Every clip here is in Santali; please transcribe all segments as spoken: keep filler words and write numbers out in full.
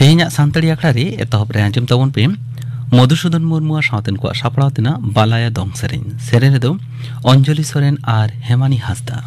ᱛᱮᱦᱮᱧᱟᱜ ᱥᱟᱱᱛᱟᱲᱤ ᱟᱠᱷᱲᱟ ᱨᱮ ᱮᱛᱚᱦᱚᱵ ᱨᱮ ᱟᱸᱡᱚᱢ ᱛᱟᱵᱚᱱ ᱯᱮ ᱢᱚᱫᱷᱩᱥᱩᱫᱚᱱ ᱢᱩᱨᱢᱩᱣᱟᱜ ᱥᱟᱶᱛᱮᱱ ᱠᱚᱣᱟᱜ ᱥᱟᱯᱲᱟᱣ ᱛᱮᱱᱟᱜ ᱵᱟᱞᱟᱭᱟ ᱫᱚᱝ ᱥᱮᱨᱮᱧ᱾ ᱥᱮᱨᱮᱧ ᱨᱮᱫᱚ ᱚᱧᱡᱚᱞᱤ ᱥᱚᱨᱮᱱ ᱟᱨ ᱦᱮᱢᱟᱱᱤ ᱦᱟᱸᱥᱫᱟ᱾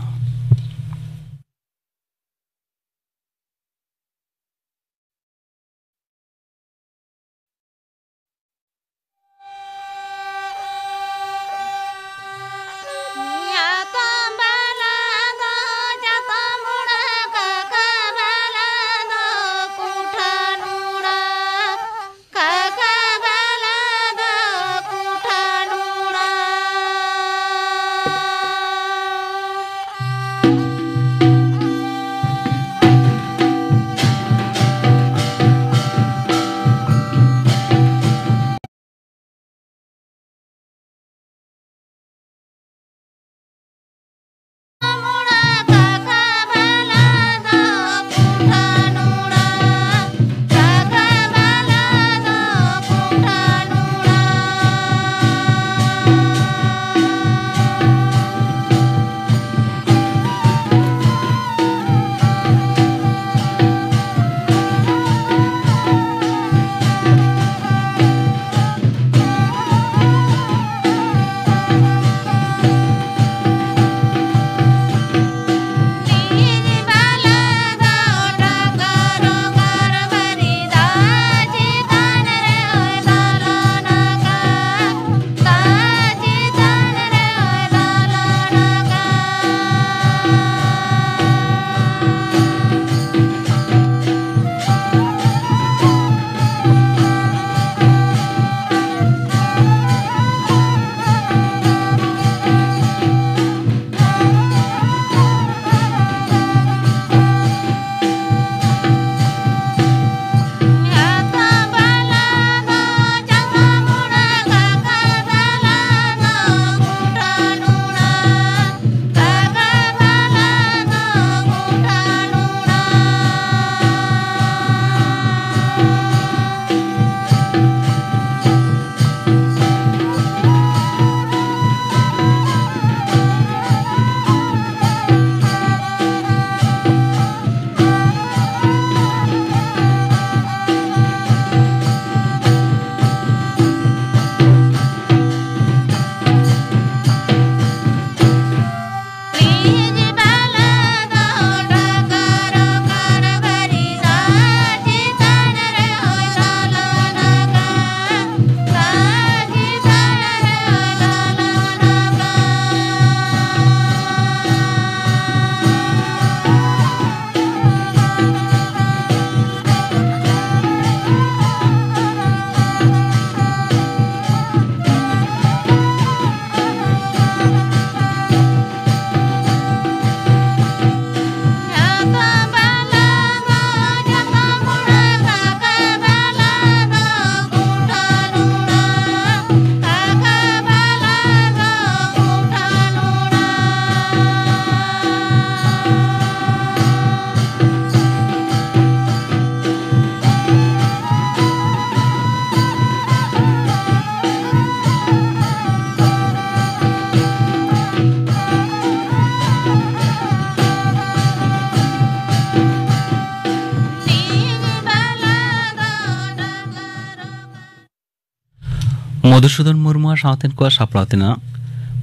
ᱢᱚᱫᱷᱩᱥᱩᱫᱚᱱ ᱢᱩᱨᱢᱩ ᱟᱨ ᱥᱟᱶᱛᱮᱱ ᱠᱚᱣᱟᱜ ᱥᱟᱯᱲᱟᱣ ᱛᱮᱱᱟᱜ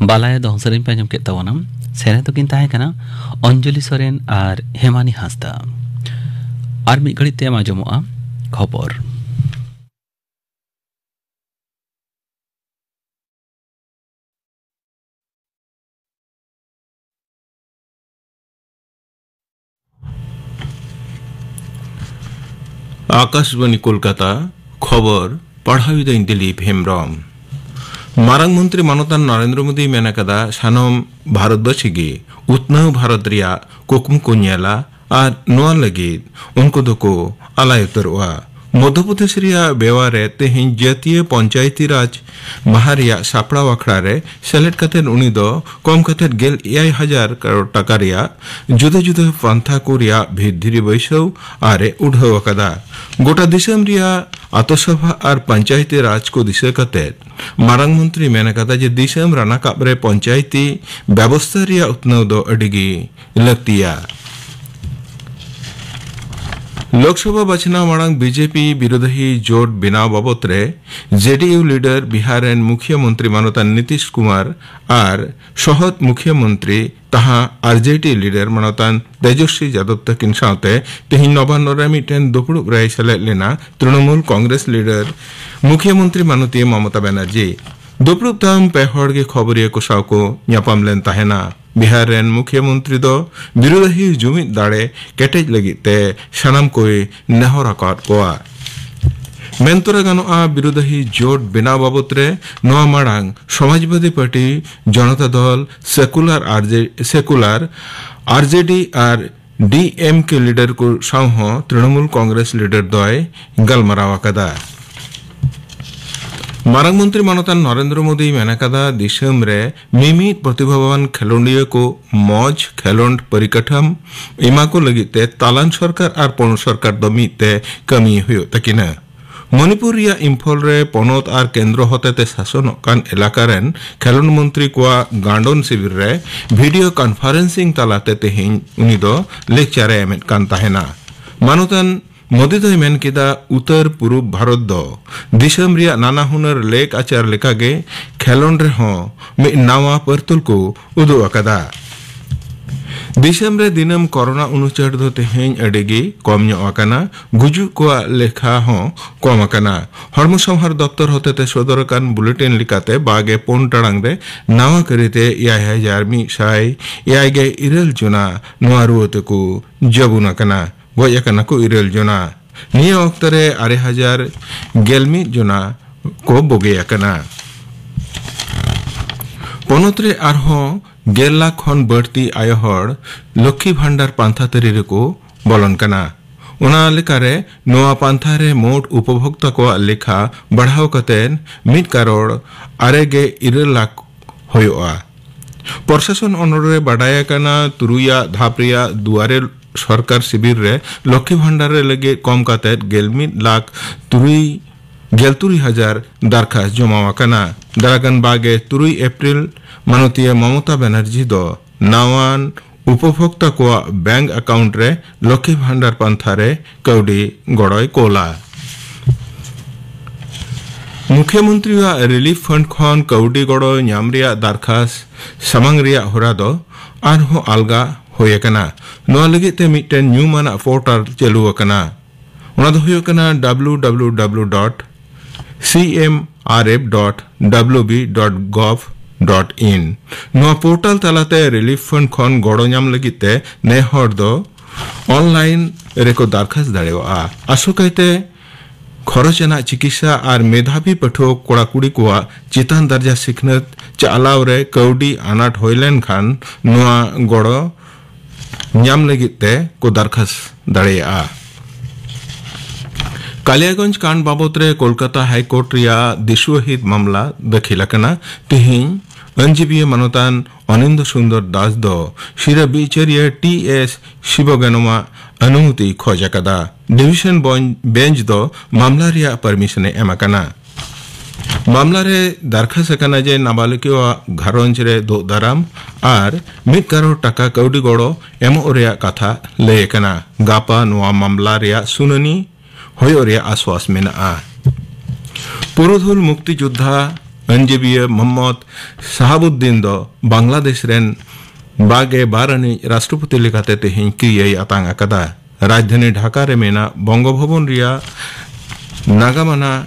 ᱵᱟᱞᱟᱭᱟ ᱫᱚᱝ ᱥᱮᱨᱮᱧ ᱯᱮ ᱟᱸᱡᱚᱢ ᱠᱮᱫ ᱛᱟᱵᱚᱱᱟ᱾ ᱥᱮᱨᱮᱧ ᱫᱚᱠᱤᱱ ᱛᱟᱦᱮᱸ ᱠᱟᱱᱟ ᱚᱧᱡᱚᱞᱤ ᱥᱚᱨᱮᱱ ᱟᱨ ᱦᱮᱢᱟᱱᱤ ᱦᱟᱸᱥᱫᱟ᱾ ᱟᱨ ᱢᱤᱫ ᱜᱷᱟᱹᱲᱤᱡ ᱛᱮ ᱟᱸᱡᱚᱢᱚᱜᱼᱟ ᱠᱷᱚᱵᱚᱨ᱾ ᱟᱠᱟᱥᱵᱟᱱᱤ ᱠᱳᱞᱠᱟᱛᱟ, ᱠᱷᱚᱵᱚᱨ ᱯᱟᱲᱦᱟᱣᱤᱫᱟᱹᱧ ᱫᱤᱞᱤᱯ ᱦᱮᱢᱵᱽᱨᱚᱢ᱾ ᱢᱟᱨᱟᱝ ᱢᱚᱱᱛᱨᱤ ᱢᱟᱱᱚᱛᱟᱱ ᱱᱚᱨᱮᱱᱫᱨᱚ ᱢᱳᱫᱤᱭ ᱢᱮᱱ ᱟᱠᱟᱫᱟ, ᱥᱟᱱᱟᱢ ᱵᱷᱟᱨᱚᱛᱵᱟᱹᱥᱤ ᱜᱮ ᱩᱛᱱᱟᱹᱣ ᱵᱷᱟᱨᱚᱛ ᱨᱮᱭᱟᱜ ᱠᱩᱠᱢᱩ ᱠᱚ ᱧᱮᱞᱟ ᱟᱨ ᱱᱚᱣᱟ ᱞᱟᱹᱜᱤᱫ ᱩᱱᱠᱩ ᱫᱚᱠᱚ ᱟᱞᱟᱭ ᱩᱛᱟᱹᱨᱚᱜᱼᱟ᱾ ᱢᱚᱫᱽᱫᱷᱚᱯᱨᱚᱫᱮᱥ ᱨᱮᱭᱟᱜ ᱵᱮᱣᱟ ᱨᱮ ᱛᱮᱦᱮᱧ ᱡᱟᱹᱛᱤᱭᱟᱹ ᱯᱚᱧᱪᱟᱭᱮᱛᱤ ᱨᱟᱡᱽ ᱢᱟᱦᱟ ᱨᱮᱭᱟᱜ ᱥᱟᱯᱲᱟᱣ ᱟᱠᱷᱲᱟ ᱨᱮ ᱥᱮᱞᱮᱫ ᱠᱟᱛᱮ ᱩᱱᱤ ᱫᱚ ᱠᱚᱢ ᱠᱟᱛᱮ ᱜᱮᱞ ᱮᱭᱟᱭ ᱦᱟᱡᱟᱨ ᱠᱟᱨᱳᱲ ᱴᱟᱠᱟ ᱨᱮᱭᱟᱜ ᱡᱩᱫᱟᱹ ᱡᱩᱫᱟᱹ ᱯᱟᱱᱛᱷᱟ ᱠᱚ ᱨᱮᱭᱟᱜ ᱵᱷᱤᱛ ᱫᱷᱤᱨᱤ ᱵᱟᱹᱭᱥᱟᱹᱣ ᱟᱨ ᱮ ᱩᱰᱷᱟᱹᱣ ᱟᱠᱟᱫᱟ᱾ ᱜᱚᱴᱟ ᱫᱤᱥᱚᱢ ᱨᱮᱭᱟᱜ ᱟᱛᱳ ᱥᱚᱵᱷᱟ ᱟᱨ ᱯᱚᱧᱪᱟᱭᱮᱛᱤ ᱨᱟᱡᱽ ᱠᱚ ᱫᱤᱥᱟᱹ ᱠᱟᱛᱮ ᱢᱟᱨᱟᱝ ᱢᱚᱱᱛᱨᱤ ᱢᱮᱱ ᱟᱠᱟᱫᱟ ᱡᱮ ᱫᱤᱥᱚᱢ ᱨᱟᱱᱟᱠᱟᱵ ᱨᱮ ᱯᱚᱧᱪᱟᱭᱮᱛᱤ ᱵᱮᱵᱚᱥᱛᱷᱟ ᱨᱮᱭᱟᱜ ᱩᱛᱱᱟᱹᱣ ᱫᱚ ᱟᱹᱰᱤ ᱜᱮ ᱞᱟᱹᱠᱛᱤᱭᱟ᱾ ᱞᱳᱠᱥᱚᱵᱷᱟ ᱵᱟᱪᱷᱱᱟᱣ ᱢᱟᱲᱟᱝ ᱵᱤᱡᱮᱯᱤ ᱵᱤᱨᱳᱫᱷᱤ ᱡᱳᱴ ᱵᱮᱱᱟᱣ ᱵᱟᱵᱚᱛ ᱨᱮ ᱡᱮᱰᱤᱭᱩ ᱞᱤᱰᱟᱨ ᱵᱤᱦᱟᱨ ᱨᱮᱱ ᱢᱩᱠᱷᱤᱭᱟᱹ ᱢᱚᱱᱛᱨᱤ ᱢᱟᱱᱚᱛᱟᱱ ᱱᱤᱛᱤᱥ ᱠᱩᱢᱟᱨ ᱟᱨ ᱥᱚᱦᱚᱫ ᱢᱩᱠᱷᱤᱭᱟᱹ ᱢᱚᱱᱛᱨᱤ ᱛᱟᱦᱟ ᱟᱨᱡᱮᱰᱤ ᱞᱤᱰᱟᱨ ᱢᱟᱱᱚᱛᱟᱱ ᱛᱮᱡᱚᱥᱣᱤ ᱡᱟᱫᱚᱵ ᱛᱟᱹᱠᱤᱱ ᱥᱟᱶᱛᱮ ᱛᱮᱦᱮᱧ ᱱᱚᱵᱟᱱᱱᱚ ᱨᱮ ᱢᱤᱫᱴᱮᱱ ᱫᱩᱯᱲᱩᱵ ᱨᱮᱭ ᱥᱮᱞᱮᱫ ᱞᱮᱱᱟ ᱛᱨᱤᱱᱚᱢᱩᱞ ᱠᱚᱝᱜᱨᱮᱥ ᱞᱤᱰᱟᱨ ᱢᱩᱠᱷᱤᱭᱟᱹ ᱢᱚᱱᱛᱨᱤ ᱢᱟᱱᱚᱛᱤᱭᱟᱹ ᱢᱚᱢᱚᱛᱟ ᱵᱟᱱᱟᱨᱡᱤ᱾ ᱫᱩᱯᱲᱩᱵ ᱛᱟᱭᱚᱢ ᱯᱮ ᱦᱚᱲ ᱜᱮ ᱠᱷᱚᱵᱚᱨᱤᱭᱟᱹ ᱠᱚ ᱥᱟᱶ ᱠᱚ ᱧᱟᱯᱟᱢ ᱞᱮᱱ ᱛᱟᱦᱮᱱᱟ᱾ ᱵᱤᱦᱟᱨ ᱨᱮᱱ ᱢᱩᱠᱷᱤᱭᱟᱹ ᱢᱚᱱᱛᱨᱤ ᱫᱚ ᱵᱤᱨᱳᱫᱷᱤ ᱡᱩᱢᱤᱫ ᱫᱟᱲᱮ ᱠᱮᱴᱮᱡ ᱞᱟᱹᱜᱤᱫ ᱛᱮ ᱥᱟᱱᱟᱢ ᱠᱚᱭ ᱱᱮᱦᱚᱨ ᱟᱠᱟᱫ ᱠᱚᱣᱟ᱾ ᱢᱮᱱ ᱛᱚᱨᱟ ᱜᱟᱱᱚᱜᱼᱟ, ᱵᱤᱨᱳᱫᱷᱤ ᱡᱳᱴ ᱵᱮᱱᱟᱣ ᱵᱟᱵᱚᱛ ᱨᱮ ᱱᱚᱣᱟ ᱢᱟᱲᱟᱝ ᱥᱚᱢᱟᱡᱽᱵᱟᱫᱤ ᱯᱟᱨᱴᱤ, ᱡᱚᱱᱚᱛᱟ ᱫᱚᱞ, ᱥᱮᱠᱩᱞᱟᱨ ᱟᱨ ᱡᱮ-, ᱥᱮᱠᱩᱞᱟᱨ, ᱟᱨᱡᱮᱰᱤ ᱟᱨ ᱰᱤ ᱮᱢ ᱠᱮ ᱞᱤᱰᱟᱨ ᱠᱚ ᱥᱟᱶ ᱦᱚᱸ ᱛᱨᱤᱱᱚᱢᱩᱞ ᱠᱚᱝᱜᱨᱮᱥ ᱞᱤᱰᱟᱨ ᱫᱚᱭ ᱜᱟᱞᱢᱟᱨᱟᱣ ᱟᱠᱟᱫᱟ᱾ ᱢᱟᱨᱟᱝ ᱢᱚᱱᱛᱨᱤ ᱢᱟᱱᱚᱛᱟᱱ ᱱᱚᱨᱮᱱᱫᱨᱚ ᱢᱳᱫᱤᱭ ᱢᱮᱱ ᱟᱠᱟᱫᱟ, ᱫᱤᱥᱚᱢ ᱨᱮ ᱢᱤᱢᱤᱫ ᱯᱨᱚᱛᱤᱵᱷᱟᱵᱟᱱ ᱠᱷᱮᱞᱳᱰᱤᱭᱟᱹ ᱠᱚ ᱢᱚᱡᱽ ᱠᱷᱮᱞᱳᱰ ᱯᱚᱨᱤᱠᱟᱴᱷᱟᱢ ᱮᱢᱟ ᱠᱚ ᱞᱟᱹᱜᱤᱫ ᱛᱮ ᱛᱟᱞᱟᱱ ᱥᱚᱨᱠᱟᱨ ᱟᱨ ᱯᱚᱱᱚᱛ ᱥᱚᱨᱠᱟᱨ ᱫᱚ ᱢᱤᱫ ᱛᱮ ᱠᱟᱹᱢᱤ ᱦᱩᱭᱩᱜ ᱛᱟᱹᱠᱤᱱᱟ᱾ ᱢᱚᱱᱤᱯᱩᱨ ᱨᱮᱭᱟᱜ ᱤᱢᱯᱷᱚᱞ ᱨᱮ ᱯᱚᱱᱚᱛ ᱟᱨ ᱠᱮᱱᱫᱨᱚ ᱦᱚᱛᱮᱛᱮ ᱥᱟᱥᱚᱱᱚᱜ ᱠᱟᱱ ᱮᱞᱟᱠᱟ ᱨᱮᱱ ᱠᱷᱮᱞᱳᱰ ᱢᱚᱱᱛᱨᱤ ᱠᱚᱣᱟᱜ ᱜᱟᱸᱰᱚᱱ ᱥᱤᱵᱤᱨ ᱨᱮ ᱵᱷᱤᱰᱤᱭᱳ ᱠᱚᱱᱯᱷᱟᱨᱮᱱᱥᱤᱝ ᱛᱟᱞᱟᱛᱮ ᱛᱮᱦᱮᱧ ᱩᱱᱤ ᱫᱚ ᱞᱮᱠᱪᱟᱨ ᱮ ᱮᱢᱮᱫ ᱠᱟᱱ ᱛᱟᱦᱮᱱᱟ᱾ ᱢᱟᱱᱚᱛᱟᱱ ᱢᱳᱫᱤ ᱫᱚᱭ ᱢᱮᱱ ᱠᱮᱫᱟ, ᱩᱛᱟᱹᱨ ᱯᱩᱨᱩᱵ ᱵᱷᱟᱨᱚᱛ ᱫᱚ ᱫᱤᱥᱚᱢ ᱨᱮᱭᱟᱜ ᱱᱟᱱᱟ ᱦᱩᱱᱟᱹᱨ ᱞᱮᱠ ᱟᱪᱟᱨ ᱞᱮᱠᱟᱜᱮ ᱠᱷᱮᱞᱚᱸᱰ ᱨᱮᱦᱚᱸ ᱢᱤᱫ ᱱᱟᱣᱟ ᱯᱟᱹᱨᱛᱩᱞ ᱠᱚ ᱩᱫᱩᱜ ᱟᱠᱟᱫᱟ᱾ ᱫᱤᱥᱚᱢ ᱨᱮ ᱫᱤᱱᱟᱹᱢ ᱠᱚᱨᱳᱱᱟ ᱩᱱᱩᱪᱟᱹᱨ ᱫᱚ ᱛᱮᱦᱮᱧ ᱟᱹᱰᱤ ᱜᱮ ᱠᱚᱢ ᱧᱚᱜ ᱟᱠᱟᱱᱟ᱾ ᱜᱩᱡᱩᱜ ᱠᱚᱣᱟᱜ ᱞᱮᱠᱷᱟ ᱦᱚᱸ ᱠᱚᱢ ᱟᱠᱟᱱᱟ᱾ ᱦᱚᱲᱢᱚ ᱥᱟᱶᱦᱟᱨ ᱫᱚᱯᱛᱚᱨ ᱦᱚᱛᱮᱛᱮ ᱥᱚᱫᱚᱨ ᱟᱠᱟᱱ ᱵᱩᱞᱮᱴᱤᱱ ᱞᱮᱠᱟᱛᱮ, ᱵᱟᱜᱮ ᱯᱩᱱ ᱴᱟᱲᱟᱝ ᱨᱮ ᱱᱟᱣᱟ ᱠᱟᱹᱨᱤᱛᱮ ᱮᱭᱟᱭ ᱦᱟᱡᱟᱨ ᱢᱤᱫ ᱥᱟᱭ ᱮᱭᱟᱭ ᱜᱮᱞ ᱤᱨᱟᱹᱞ ᱡᱚᱱᱟ ᱱᱚᱣᱟ ᱨᱩᱣᱟᱹ ᱛᱮᱠᱚ ᱡᱟᱹᱵᱩᱱ ᱟᱠᱟᱱᱟ, ᱜᱚᱡ ᱟᱠᱟᱱᱟ ᱠᱚ ᱤᱨᱟᱹᱞ ᱡᱚᱱᱟ᱾ ᱱᱤᱭᱟᱹ ᱚᱠᱛᱚ ᱨᱮ ᱟᱨᱮ ᱦᱟᱡᱟᱨ ᱜᱮᱞ ᱢᱤᱫ ᱡᱚᱱᱟ ᱠᱚ ᱵᱩᱜᱤ ᱟᱠᱟᱱᱟ᱾ ᱯᱚᱱᱚᱛ ᱨᱮ ᱟᱨᱦᱚᱸ ᱜᱮᱞ ᱞᱟᱠᱷ ᱠᱷᱚᱱ ᱵᱟᱹᱲᱛᱤ ᱟᱭᱳ ᱦᱚᱲ ᱞᱚᱠᱠᱷᱤ ᱵᱷᱟᱱᱰᱟᱨ ᱯᱟᱱᱛᱷᱟ ᱛᱟᱹᱨᱤ ᱨᱮᱠᱚ ᱵᱚᱞᱚᱱ ᱠᱟᱱᱟ᱾ ᱚᱱᱟ ᱞᱮᱠᱟᱨᱮ ᱱᱚᱣᱟ ᱯᱟᱱᱛᱷᱟ ᱨᱮ ᱢᱳᱴ ᱩᱯᱚᱵᱷᱳᱠᱛᱟ ᱠᱚᱣᱟᱜ ᱞᱮᱠᱷᱟ ᱵᱟᱲᱦᱟᱣ ᱠᱟᱛᱮ ᱢᱤᱫ ᱠᱟᱨᱚᱲ ᱟᱨᱮ ᱜᱮᱞ ᱤᱨᱟᱹᱞ ᱞᱟᱠᱷ ᱦᱩᱭᱩᱜᱼᱟ᱾ ᱯᱨᱚᱥᱟᱥᱚᱱ ᱚᱱᱚᱞ ᱨᱮ ᱵᱟᱰᱟᱭ ᱟᱠᱟᱱᱟ, ᱛᱩᱨᱩᱭᱟᱜ ᱫᱷᱟᱯ ᱨᱮᱭᱟᱜ ᱫᱩᱣᱟᱨᱮ ᱥᱚᱨᱠᱟᱨ ᱥᱤᱵᱤᱨ ᱨᱮ ᱞᱚᱠᱠᱷᱤ ᱵᱷᱟᱱᱰᱟᱨ ᱨᱮ ᱞᱟᱹᱜᱤᱫ ᱠᱚᱢ ᱠᱟᱛᱮ ᱜᱮᱞ ᱢᱤᱫ ᱞᱟᱠᱷ ᱛᱩᱨᱩᱭ ᱜᱮᱞ ᱛᱩᱨᱩᱭ ᱦᱟᱡᱟᱨ ᱫᱟᱨᱠᱷᱟᱥ ᱡᱚᱢᱟ ᱟᱠᱟᱱᱟ᱾ ᱫᱟᱨᱟᱜᱟᱱ ᱵᱟᱜᱮ ᱛᱩᱨᱩᱭ ᱮᱯᱨᱤᱞ ᱢᱟᱱᱚᱛᱤᱭᱟᱹ ᱢᱚᱢᱚᱛᱟ ᱵᱟᱱᱟᱨᱡᱤ ᱫᱚ ᱱᱟᱣᱟᱱ ᱩᱯᱚᱵᱷᱳᱠᱛᱟ ᱠᱚᱣᱟᱜ ᱵᱮᱝᱠ ᱟᱠᱟᱣᱩᱱᱴ ᱨᱮ ᱞᱚᱠᱠᱷᱤ ᱵᱷᱟᱱᱰᱟᱨ ᱯᱟᱱᱛᱷᱟ ᱨᱮ ᱠᱟᱹᱣᱰᱤ ᱜᱚᱲᱚᱭ ᱠᱳᱞᱟ᱾ ᱢᱩᱠᱷᱭᱚᱢᱚᱱᱛᱨᱤᱭᱟᱜ ᱨᱤᱞᱤᱯ ᱯᱷᱟᱱᱰ ᱠᱷᱚᱱ ᱠᱟᱹᱣᱰᱤ ᱜᱚᱲᱚ ᱧᱟᱢ ᱨᱮᱭᱟᱜ ᱫᱟᱨᱠᱷᱟᱥ ᱥᱟᱢᱟᱝ ᱨᱮᱭᱟᱜ ᱦᱚᱨᱟ ᱫᱚ ᱟᱨᱦᱚᱸ ᱟᱞᱜᱟ ᱦᱩᱭ ᱟᱠᱟᱱᱟ᱾ ᱱᱚᱣᱟ ᱞᱟᱹᱜᱤᱫ ᱛᱮ ᱢᱤᱫᱴᱮᱱ ᱧᱩᱢᱟᱱᱟᱜ ᱯᱳᱨᱴᱟᱞ ᱪᱟᱹᱞᱩ ᱟᱠᱟᱱᱟ᱾ ᱚᱱᱟ ᱫᱚ ᱦᱩᱭᱩᱜ ᱠᱟᱱᱟ W W W dot C M R F dot W B dot gov dot in. ᱱᱚᱣᱟ ᱯᱳᱨᱴᱟᱞ ᱛᱟᱞᱟᱛᱮ ᱨᱤᱞᱤᱯ ᱯᱷᱟᱱᱰ ᱠᱷᱚᱱ ᱜᱚᱲᱚ ᱧᱟᱢ ᱞᱟᱹᱜᱤᱫ ᱛᱮ ᱱᱮ ᱦᱚᱲ ᱫᱚ ᱚᱱᱞᱟᱭᱤᱱ ᱨᱮᱠᱚ ᱫᱟᱨᱠᱷᱟᱥ ᱫᱟᱲᱮᱭᱟᱜᱼᱟ᱾ ᱟᱥᱚᱠᱟᱭᱛᱮ ᱠᱷᱚᱨᱚᱪ ᱟᱱᱟᱜ ᱪᱤᱠᱤᱛᱥᱟ ᱟᱨ ᱢᱮᱫᱷᱟᱵᱤ ᱯᱟᱹᱴᱷᱩᱣᱟᱹ ᱠᱚᱲᱟ ᱠᱩᱲᱤ ᱠᱚᱣᱟᱜ ᱪᱮᱛᱟᱱ ᱫᱟᱨᱡᱟ ᱥᱤᱠᱷᱱᱟᱹᱛ ᱪᱟᱞᱟᱣ ᱨᱮ ᱠᱟᱹᱣᱰᱤ ᱟᱱᱟᱴ ᱦᱩᱭ ᱞᱮᱱᱠᱷᱟᱱ ᱱᱚᱣᱟ ᱜᱚᱲᱚ ᱧᱟᱢ ᱞᱟᱹᱜᱤᱫ ᱛᱮ ᱠᱚ ᱫᱟᱨᱠᱷᱟᱥ ᱫᱟᱲᱮᱭᱟᱜᱼᱟ᱾ ᱠᱟᱞᱤᱭᱟᱜᱚᱸᱡᱽ ᱠᱟᱱᱰ ᱵᱟᱵᱚᱛ ᱨᱮ ᱠᱳᱞᱠᱟᱛᱟ ᱦᱟᱭ ᱠᱳᱨᱴ ᱨᱮᱭᱟᱜ ᱫᱤᱥᱩᱣᱟᱹ ᱦᱤᱛ ᱢᱟᱢᱞᱟ ᱫᱟᱹᱠᱷᱤᱞ ᱟᱠᱟᱱᱟ᱾ ᱛᱮᱦᱮᱧ ᱟᱹᱱᱡᱤᱵᱤᱭᱟᱹ ᱢᱟᱱᱚᱛᱟᱱ ᱚᱱᱤᱱᱫᱚ ᱥᱩᱱᱫᱚᱨ ᱫᱟᱥ ᱫᱚ ᱥᱤᱨᱟᱹ ᱵᱤᱪᱟᱹᱨᱤᱭᱟᱹ ᱴᱤ ᱮᱥ ᱥᱤᱵᱚᱜᱟᱱᱚᱢᱟᱜ ᱚᱱᱩᱢᱚᱛᱤᱭ ᱠᱷᱚᱡ ᱟᱠᱟᱫᱟ᱾ ᱰᱤᱵᱷᱤᱥᱚᱱ ᱵᱚᱧ-, ᱵᱮᱧᱪ ᱫᱚ ᱢᱟᱢᱞᱟ ᱨᱮᱭᱟᱜ ᱯᱟᱨᱢᱤᱥᱚᱱᱮ ᱮᱢ ᱟᱠᱟᱱᱟ᱾ ᱢᱟᱢᱞᱟ ᱨᱮ ᱫᱟᱨᱠᱷᱟᱥ ᱟᱠᱟᱱᱟ ᱡᱮ ᱱᱟᱵᱟᱞᱤᱠᱤᱭᱟᱹᱣᱟᱜ ᱜᱷᱟᱨᱚᱸᱡᱽ ᱨᱮ ᱫᱳᱜ ᱫᱟᱨᱟᱢ ᱟᱨ ᱢᱤᱫ ᱠᱟᱨᱳᱲ ᱴᱟᱠᱟ ᱠᱟᱹᱣᱰᱤ ᱜᱚᱲᱚ ᱮᱢᱚᱜ ᱨᱮᱭᱟᱜ ᱠᱟᱛᱷᱟ ᱞᱟᱹᱭ ᱟᱠᱟᱱᱟ᱾ ᱜᱟᱯᱟ ᱱᱚᱣᱟ ᱢᱟᱢᱞᱟ ᱨᱮᱭᱟᱜ ᱥᱩᱱᱟᱹᱱᱤ ᱦᱩᱭᱩᱜ ᱨᱮᱭᱟᱜ ᱟᱥᱣᱟᱥ ᱢᱮᱱᱟᱜᱼᱟ᱾ ᱯᱩᱨᱩᱫᱷᱩᱞ ᱢᱩᱠᱛᱤ ᱡᱳᱫᱽᱫᱷᱟ ᱟᱹᱱᱡᱤᱵᱤᱭᱟᱹ ᱢᱚᱦᱚᱢᱢᱚᱫᱽ ᱥᱟᱦᱟᱵᱩᱫᱫᱤᱱ ᱫᱚ ᱵᱟᱝᱞᱟᱫᱮᱥ ᱨᱮᱱ ᱵᱟᱜᱮ ᱵᱟᱨ ᱟᱹᱱᱤᱡ ᱨᱟᱥᱴᱨᱚᱯᱚᱛᱤ ᱞᱮᱠᱟᱛᱮ ᱛᱮᱦᱮᱧ ᱠᱤᱨᱤᱭᱟᱹᱭ ᱟᱛᱟᱝ ᱟᱠᱟᱫᱟ᱾ ᱨᱟᱡᱽᱫᱷᱟᱱᱤ ᱰᱷᱟᱠᱟ ᱨᱮ ᱢᱮᱱᱟᱜ ᱵᱚᱝᱜᱚ ᱵᱷᱚᱵᱚᱱ ᱨᱮᱭᱟᱜ ᱱᱟᱜᱟᱢᱟᱱᱟ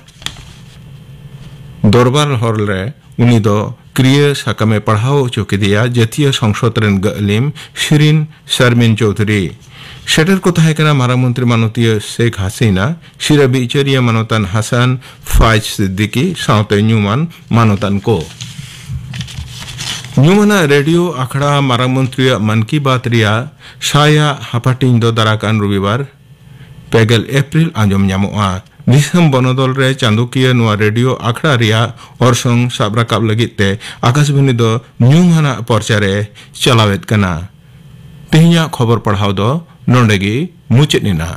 ᱫᱚᱨᱵᱟᱨ ᱦᱚᱞ ᱨᱮ ᱩᱱᱤ ᱫᱚ ᱠᱨᱤᱭᱟᱹ ᱥᱟᱠᱟᱢᱮ ᱯᱟᱲᱦᱟᱣ ᱦᱚᱪᱚ ᱠᱮᱫᱮᱭᱟ ᱡᱟᱹᱛᱤᱭᱟᱹ ᱥᱚᱝᱥᱚᱫ ᱨᱮᱱ ᱜᱟᱹᱞᱤᱢ ᱥᱤᱨᱤᱱ ᱥᱟᱨᱢᱤᱱ ᱪᱳᱣᱫᱷᱩᱨᱤ᱾ ᱥᱮᱴᱮᱨ ᱠᱚ ᱛᱟᱦᱮᱸ ᱠᱟᱱᱟ ᱢᱟᱨᱟᱝ ᱢᱚᱱᱛᱨᱤ ᱢᱟᱱᱚᱛᱤᱭᱟᱹ ᱥᱮᱠ ᱦᱟᱥᱤᱱᱟ, ᱥᱤᱨᱟᱹ ᱵᱤᱪᱟᱹᱨᱤᱭᱟᱹ ᱢᱟᱱᱚᱛᱟᱱ ᱦᱟᱥᱟᱱ ᱯᱷᱟᱭᱡᱽ ᱥᱤᱫᱫᱤᱠᱤ ᱥᱟᱶᱛᱮ ᱧᱩᱢᱟᱱ ᱢᱟᱱᱚᱛᱟᱱ ᱠᱚ᱾ ᱧᱩᱢᱟᱱᱟᱜ ᱨᱮᱰᱤᱭᱳ ᱟᱠᱷᱲᱟ ᱢᱟᱨᱟᱝ ᱢᱚᱱᱛᱨᱤᱭᱟᱜ ᱢᱟᱱ ᱠᱤ ᱵᱟᱛ ᱨᱮᱭᱟᱜ ᱥᱟᱭᱟ ᱦᱟᱯᱟᱴᱤᱧ ᱫᱚ ᱫᱟᱨᱟᱠᱟᱱ ᱨᱚᱵᱤᱵᱟᱨ ᱯᱮᱜᱮᱞ ᱮᱯᱨᱤᱞ ᱟᱸᱡᱚᱢ ᱧᱟᱢᱚᱜᱼᱟ᱾ ᱫᱤᱥᱚᱢ ᱵᱚᱱᱚᱫᱚᱞ ᱨᱮ ᱪᱟᱸᱫᱚᱠᱤᱭᱟᱹ ᱱᱚᱣᱟ ᱨᱮᱰᱤᱭᱳ ᱟᱠᱷᱲᱟ ᱨᱮᱭᱟᱜ ᱚᱨᱥᱚᱝ ᱥᱟᱵ ᱨᱟᱠᱟᱵ ᱞᱟᱹᱜᱤᱫ ᱛᱮ ᱟᱠᱟᱥᱵᱟᱱᱤ ᱫᱚ ᱧᱩᱢᱟᱱᱟᱜ ᱯᱚᱨᱪᱟ ᱨᱮ ᱪᱟᱞᱟᱣᱮᱫ ᱠᱟᱱᱟ᱾ ᱛᱮᱦᱮᱧᱟᱜ ᱠᱷᱚᱵᱚᱨ ᱯᱟᱲᱦᱟᱣ ᱫᱚ ᱱᱚᱰᱮ ᱜᱮ ᱢᱩᱪᱟᱹᱫ ᱮᱱᱟ᱾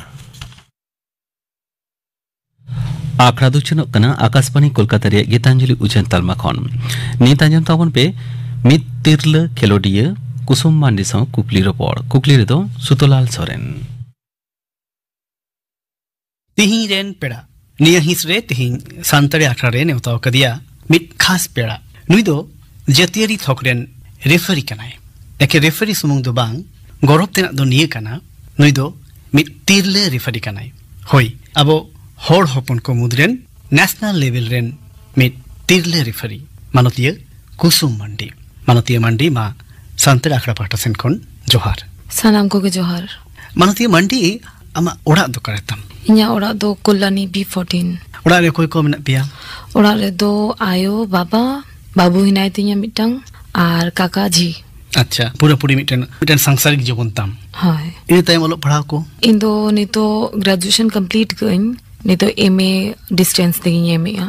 ᱟᱠᱷᱲᱟ ᱫᱚ ᱩᱪᱷᱟᱹᱱᱚᱜ ᱠᱟᱱᱟ ᱟᱠᱟᱥᱵᱟᱱᱤ ᱠᱳᱞᱠᱟᱛᱟ ᱨᱮᱭᱟᱜ ᱜᱤᱛᱟᱧᱡᱚᱞᱤ ᱩᱪᱷᱟᱹᱱ ᱛᱟᱞᱢᱟ ᱠᱷᱚᱱ᱾ ᱱᱤᱛ ᱟᱸᱡᱚᱢ ᱛᱟᱵᱚᱱ ᱯᱮ ᱢᱤᱫ ᱛᱤᱨᱞᱟᱹ ᱠᱷᱮᱞᱳᱰᱤᱭᱟᱹ ᱠᱩᱥᱩᱢ ᱢᱟᱱᱰᱤ ᱥᱟᱶ ᱠᱩᱠᱞᱤ ᱨᱚᱯᱚᱲ᱾ ᱠᱩᱠᱞᱤ ᱨᱮᱫᱚ ᱥᱩᱛᱚᱞᱟᱞ ᱥᱚᱨᱮᱱ᱾ ᱛᱤᱦᱤᱧ ᱨᱮᱱ ᱯᱮᱲᱟ᱾ ᱱᱤᱭᱟᱹ ᱦᱤᱸᱥ ᱨᱮ ᱛᱤᱦᱤᱧ ᱥᱟᱱᱛᱟᱲᱤ ᱟᱠᱷᱲᱟ ᱨᱮ ᱱᱮᱣᱛᱟ ᱟᱠᱟᱫᱮᱭᱟ ᱢᱤᱫ ᱠᱷᱟᱥ ᱯᱮᱲᱟ᱾ ᱱᱩᱭ ᱫᱚ ᱡᱟᱹᱛᱤᱭᱟᱹᱨᱤ ᱛᱷᱚᱠ ᱨᱮᱱ ᱨᱮᱯᱷᱟᱨᱤ ᱠᱟᱱᱟᱭ᱾ ᱮᱠᱮ ᱨᱮᱯᱷᱟᱨᱤ ᱥᱩᱢᱩᱝ ᱫᱚ ᱵᱟᱝ, ᱜᱚᱨᱚᱵ ᱛᱮᱱᱟᱜ ᱫᱚ ᱱᱤᱭᱟᱹ ᱠᱟᱱᱟ, ᱱᱩᱭ ᱫᱚ ᱢᱤᱫ ᱛᱤᱨᱞᱟᱹ ᱨᱮᱯᱷᱟᱨᱤ ᱠᱟᱱᱟᱭ᱾ ᱦᱳᱭ, ᱟᱵᱚ ᱦᱚᱲ ᱦᱚᱯᱚᱱ ᱠᱚ ᱢᱩᱫᱽ ᱨᱮᱱ ᱱᱮᱥᱱᱟᱞ ᱞᱮᱵᱮᱞ ᱨᱮᱱ ᱢᱤᱫ ᱛᱤᱨᱞᱟᱹ ᱨᱮᱯᱷᱟᱨᱤ, ᱢᱟᱱᱚᱛᱤᱭᱟᱹ ᱠᱩᱥᱩᱢ ᱢᱟᱱᱰᱤ᱾ ᱢᱟᱱᱚᱛᱤᱭᱟᱹ ᱢᱟᱱᱰᱤ, ᱢᱟ ᱥᱟᱱᱛᱟᱲ ᱟᱠᱷᱲᱟ ᱯᱟᱦᱴᱟ ᱥᱮᱱ ᱠᱷᱚᱱ ᱡᱚᱦᱟᱨ᱾ ᱥᱟᱱᱟᱢ ᱠᱚᱜᱮ ᱡᱚᱦᱟᱨ᱾ ᱢᱟᱱᱚᱛᱤᱭᱟᱹ ᱢᱟᱱᱰᱤ, ᱟᱢᱟᱜ ᱚᱲᱟᱜ ᱫᱚ ᱚᱠᱟᱨᱮ ᱛᱟᱢ? ᱤᱧᱟᱹᱜ ᱚᱲᱟᱜ ᱫᱚ ᱠᱚᱞᱞᱟᱱᱤ ᱵᱤ ᱯᱷᱳᱨᱴᱤᱱ᱾ ᱚᱲᱟᱜ ᱨᱮ ᱚᱠᱚᱭ ᱠᱚ ᱢᱮᱱᱟᱜ ᱯᱮᱭᱟ? ᱚᱲᱟᱜ ᱨᱮᱫᱚ ᱟᱭᱳ, ᱵᱟᱵᱟ, ᱵᱟᱹᱵᱩ ᱦᱮᱱᱟᱭ ᱛᱤᱧᱟ ᱢᱤᱫᱴᱟᱝ, ᱟᱨ ᱠᱟᱠᱟ, ᱡᱷᱤ᱾ ᱟᱪᱪᱷᱟ, ᱯᱩᱨᱟᱹᱯᱩᱨᱤ ᱢᱤᱫᱴᱮᱱ, ᱢᱤᱫᱴᱮᱱ ᱥᱟᱝᱥᱟᱨᱤᱠ ᱡᱤᱵᱚᱱ ᱛᱟᱢ᱾ ᱦᱳᱭ᱾ ᱤᱱᱟᱹ ᱛᱟᱭᱚᱢ ᱚᱞᱚᱜ ᱯᱟᱲᱦᱟᱣ ᱠᱚ? ᱤᱧ ᱫᱚ ᱱᱤᱛᱚᱜ ᱜᱨᱮᱡᱩᱭᱮᱥᱚᱱ ᱠᱚᱢᱯᱞᱤᱴ ᱠᱟᱹᱜ ᱟᱹᱧ᱾ ᱱᱤᱛᱚᱜ ᱮᱢ ᱮ ᱰᱤᱥᱴᱮᱱᱥ ᱛᱮᱜᱮᱧ ᱮᱢ ᱮᱜᱼᱟ᱾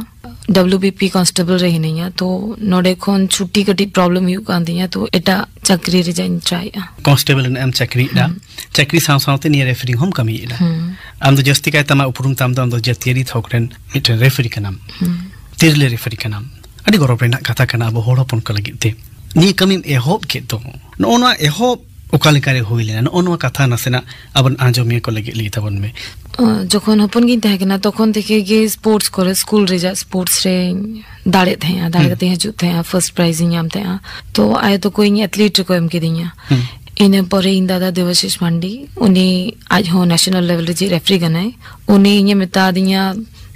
ᱰᱟᱵᱞᱤᱭᱩ ᱵᱤ ᱯᱤ ᱠᱚᱱᱥᱴᱮᱵᱚᱞ ᱨᱮ ᱦᱤᱱᱟᱹᱧᱟ, ᱛᱚ ᱱᱚᱰᱮ ᱠᱷᱚᱱ ᱪᱷᱩᱴᱤ ᱠᱟᱹᱴᱤᱡ ᱯᱨᱚᱵᱞᱮᱢ ᱦᱩᱭᱩᱜ ᱠᱟᱱ ᱛᱤᱧᱟ, ᱛᱚ ᱮᱴᱟᱜ ᱪᱟᱹᱠᱨᱤ ᱨᱮᱭᱟᱜ ᱤᱧ ᱴᱨᱟᱭᱮᱜᱼᱟ᱾ ᱠᱚᱱᱥᱴᱮᱵᱚᱞ ᱨᱮᱱᱟᱜ ᱮᱢ ᱪᱟᱹᱠᱨᱤᱭᱮᱫᱟ, ᱦᱩᱸ᱾ ᱪᱟᱹᱠᱨᱤ ᱥᱟᱶ ᱥᱟᱶᱛᱮ ᱱᱤᱭᱟᱹ ᱨᱮᱯᱷᱟᱨᱤᱝ ᱦᱚᱸᱢ ᱠᱟᱹᱢᱤᱭᱮᱫᱟ᱾ ᱦᱩᱸ᱾ ᱟᱢ ᱫᱚ ᱡᱟᱹᱥᱛᱤ ᱠᱟᱭᱛᱮ ᱟᱢᱟᱜ ᱩᱯᱨᱩᱢ ᱛᱟᱢ ᱫᱚ ᱟᱢ ᱫᱚ ᱡᱟᱹᱛᱤᱭᱟᱹᱨᱤ ᱛᱷᱚᱠ ᱨᱮᱱ ᱢᱤᱫᱴᱮᱱ ᱨᱮᱯᱷᱟᱨᱤ ᱠᱟᱱᱟᱢ᱾ ᱦᱩᱸ᱾ ᱛᱤᱨᱞᱟᱹ ᱨᱮᱯᱷᱟᱨᱤ ᱠᱟᱱᱟᱢ᱾ ᱟᱹᱰᱤ ᱜᱚᱨᱚᱵᱽ ᱨᱮᱱᱟᱜ ᱠᱟᱛᱷᱟ ᱠᱟᱱᱟ ᱟᱵᱚ ᱦᱚᱲ ᱦᱚᱯᱚᱱ ᱠᱚ ᱞᱟᱹᱜᱤᱫ ᱛᱮ᱾ ᱱᱤᱭᱟᱹ ᱠᱟᱹᱢᱤᱢ ᱮᱦᱚᱵ ᱠᱮᱫ ᱫᱚ, ᱱᱚᱜᱼᱚ ᱱᱚᱣᱟ ᱮᱦᱚᱵ ᱚᱠᱟ ᱞᱮᱠᱟᱨᱮ ᱦᱩᱭ ᱞᱮᱱᱟ? ᱱᱚᱜᱼᱚ ᱱᱚᱣᱟ ᱠᱟᱛᱷᱟ ᱱᱟᱥᱮᱱᱟᱜ ᱟᱵᱚ ᱟᱸᱡᱚᱢᱤᱭᱟᱹ ᱠᱚ ᱞᱟᱹᱜᱤᱫ ᱞᱟᱹᱭ ᱛᱟᱵᱚᱱ ᱢᱮ᱾ ᱡᱚᱠᱷᱚᱱ ᱦᱚᱯᱚᱱ ᱜᱤᱧ ᱛᱟᱦᱮᱸ ᱠᱟᱱᱟ, ᱛᱚᱠᱷᱚᱱ ᱛᱷᱮᱠᱮ ᱜᱮ ᱥᱯᱳᱨᱴᱥ ᱠᱚᱨᱮ, ᱥᱠᱩᱞ ᱨᱮᱭᱟᱜ ᱥᱯᱳᱨᱴᱥ ᱨᱮᱧ ᱫᱟᱲᱮᱜ ᱛᱟᱦᱮᱸᱜᱼᱟ, ᱫᱟᱲᱮ ᱠᱟᱛᱮᱧ ᱦᱤᱡᱩᱜ ᱛᱟᱦᱮᱸᱜᱼᱟ, ᱯᱷᱟᱨᱥᱴ ᱯᱨᱟᱭᱤᱡᱽ ᱤᱧ ᱧᱟᱢ ᱛᱟᱦᱮᱸᱜᱼᱟ᱾ ᱛᱚ ᱟᱭᱳ ᱛᱟᱠᱚ ᱤᱧ ᱮᱛᱷᱞᱤᱴ ᱨᱮᱠᱚ ᱮᱢ ᱠᱤᱫᱤᱧᱟ᱾ ᱤᱱᱟᱹ ᱯᱚᱨᱮ ᱤᱧ ᱫᱟᱫᱟ ᱫᱮᱵᱟᱥᱤᱥ ᱢᱟᱱᱰᱤ, ᱩᱱᱤ ᱟᱡ ᱦᱚᱸ ᱱᱮᱥᱚᱱᱟᱞ ᱞᱮᱵᱮᱞ ᱨᱮ ᱨᱮᱯᱷᱟᱨᱤ ᱠᱟᱱᱟᱭ, ᱩᱱᱤ ᱤᱧᱮ ᱢᱮᱛᱟ ᱫᱤᱧᱟ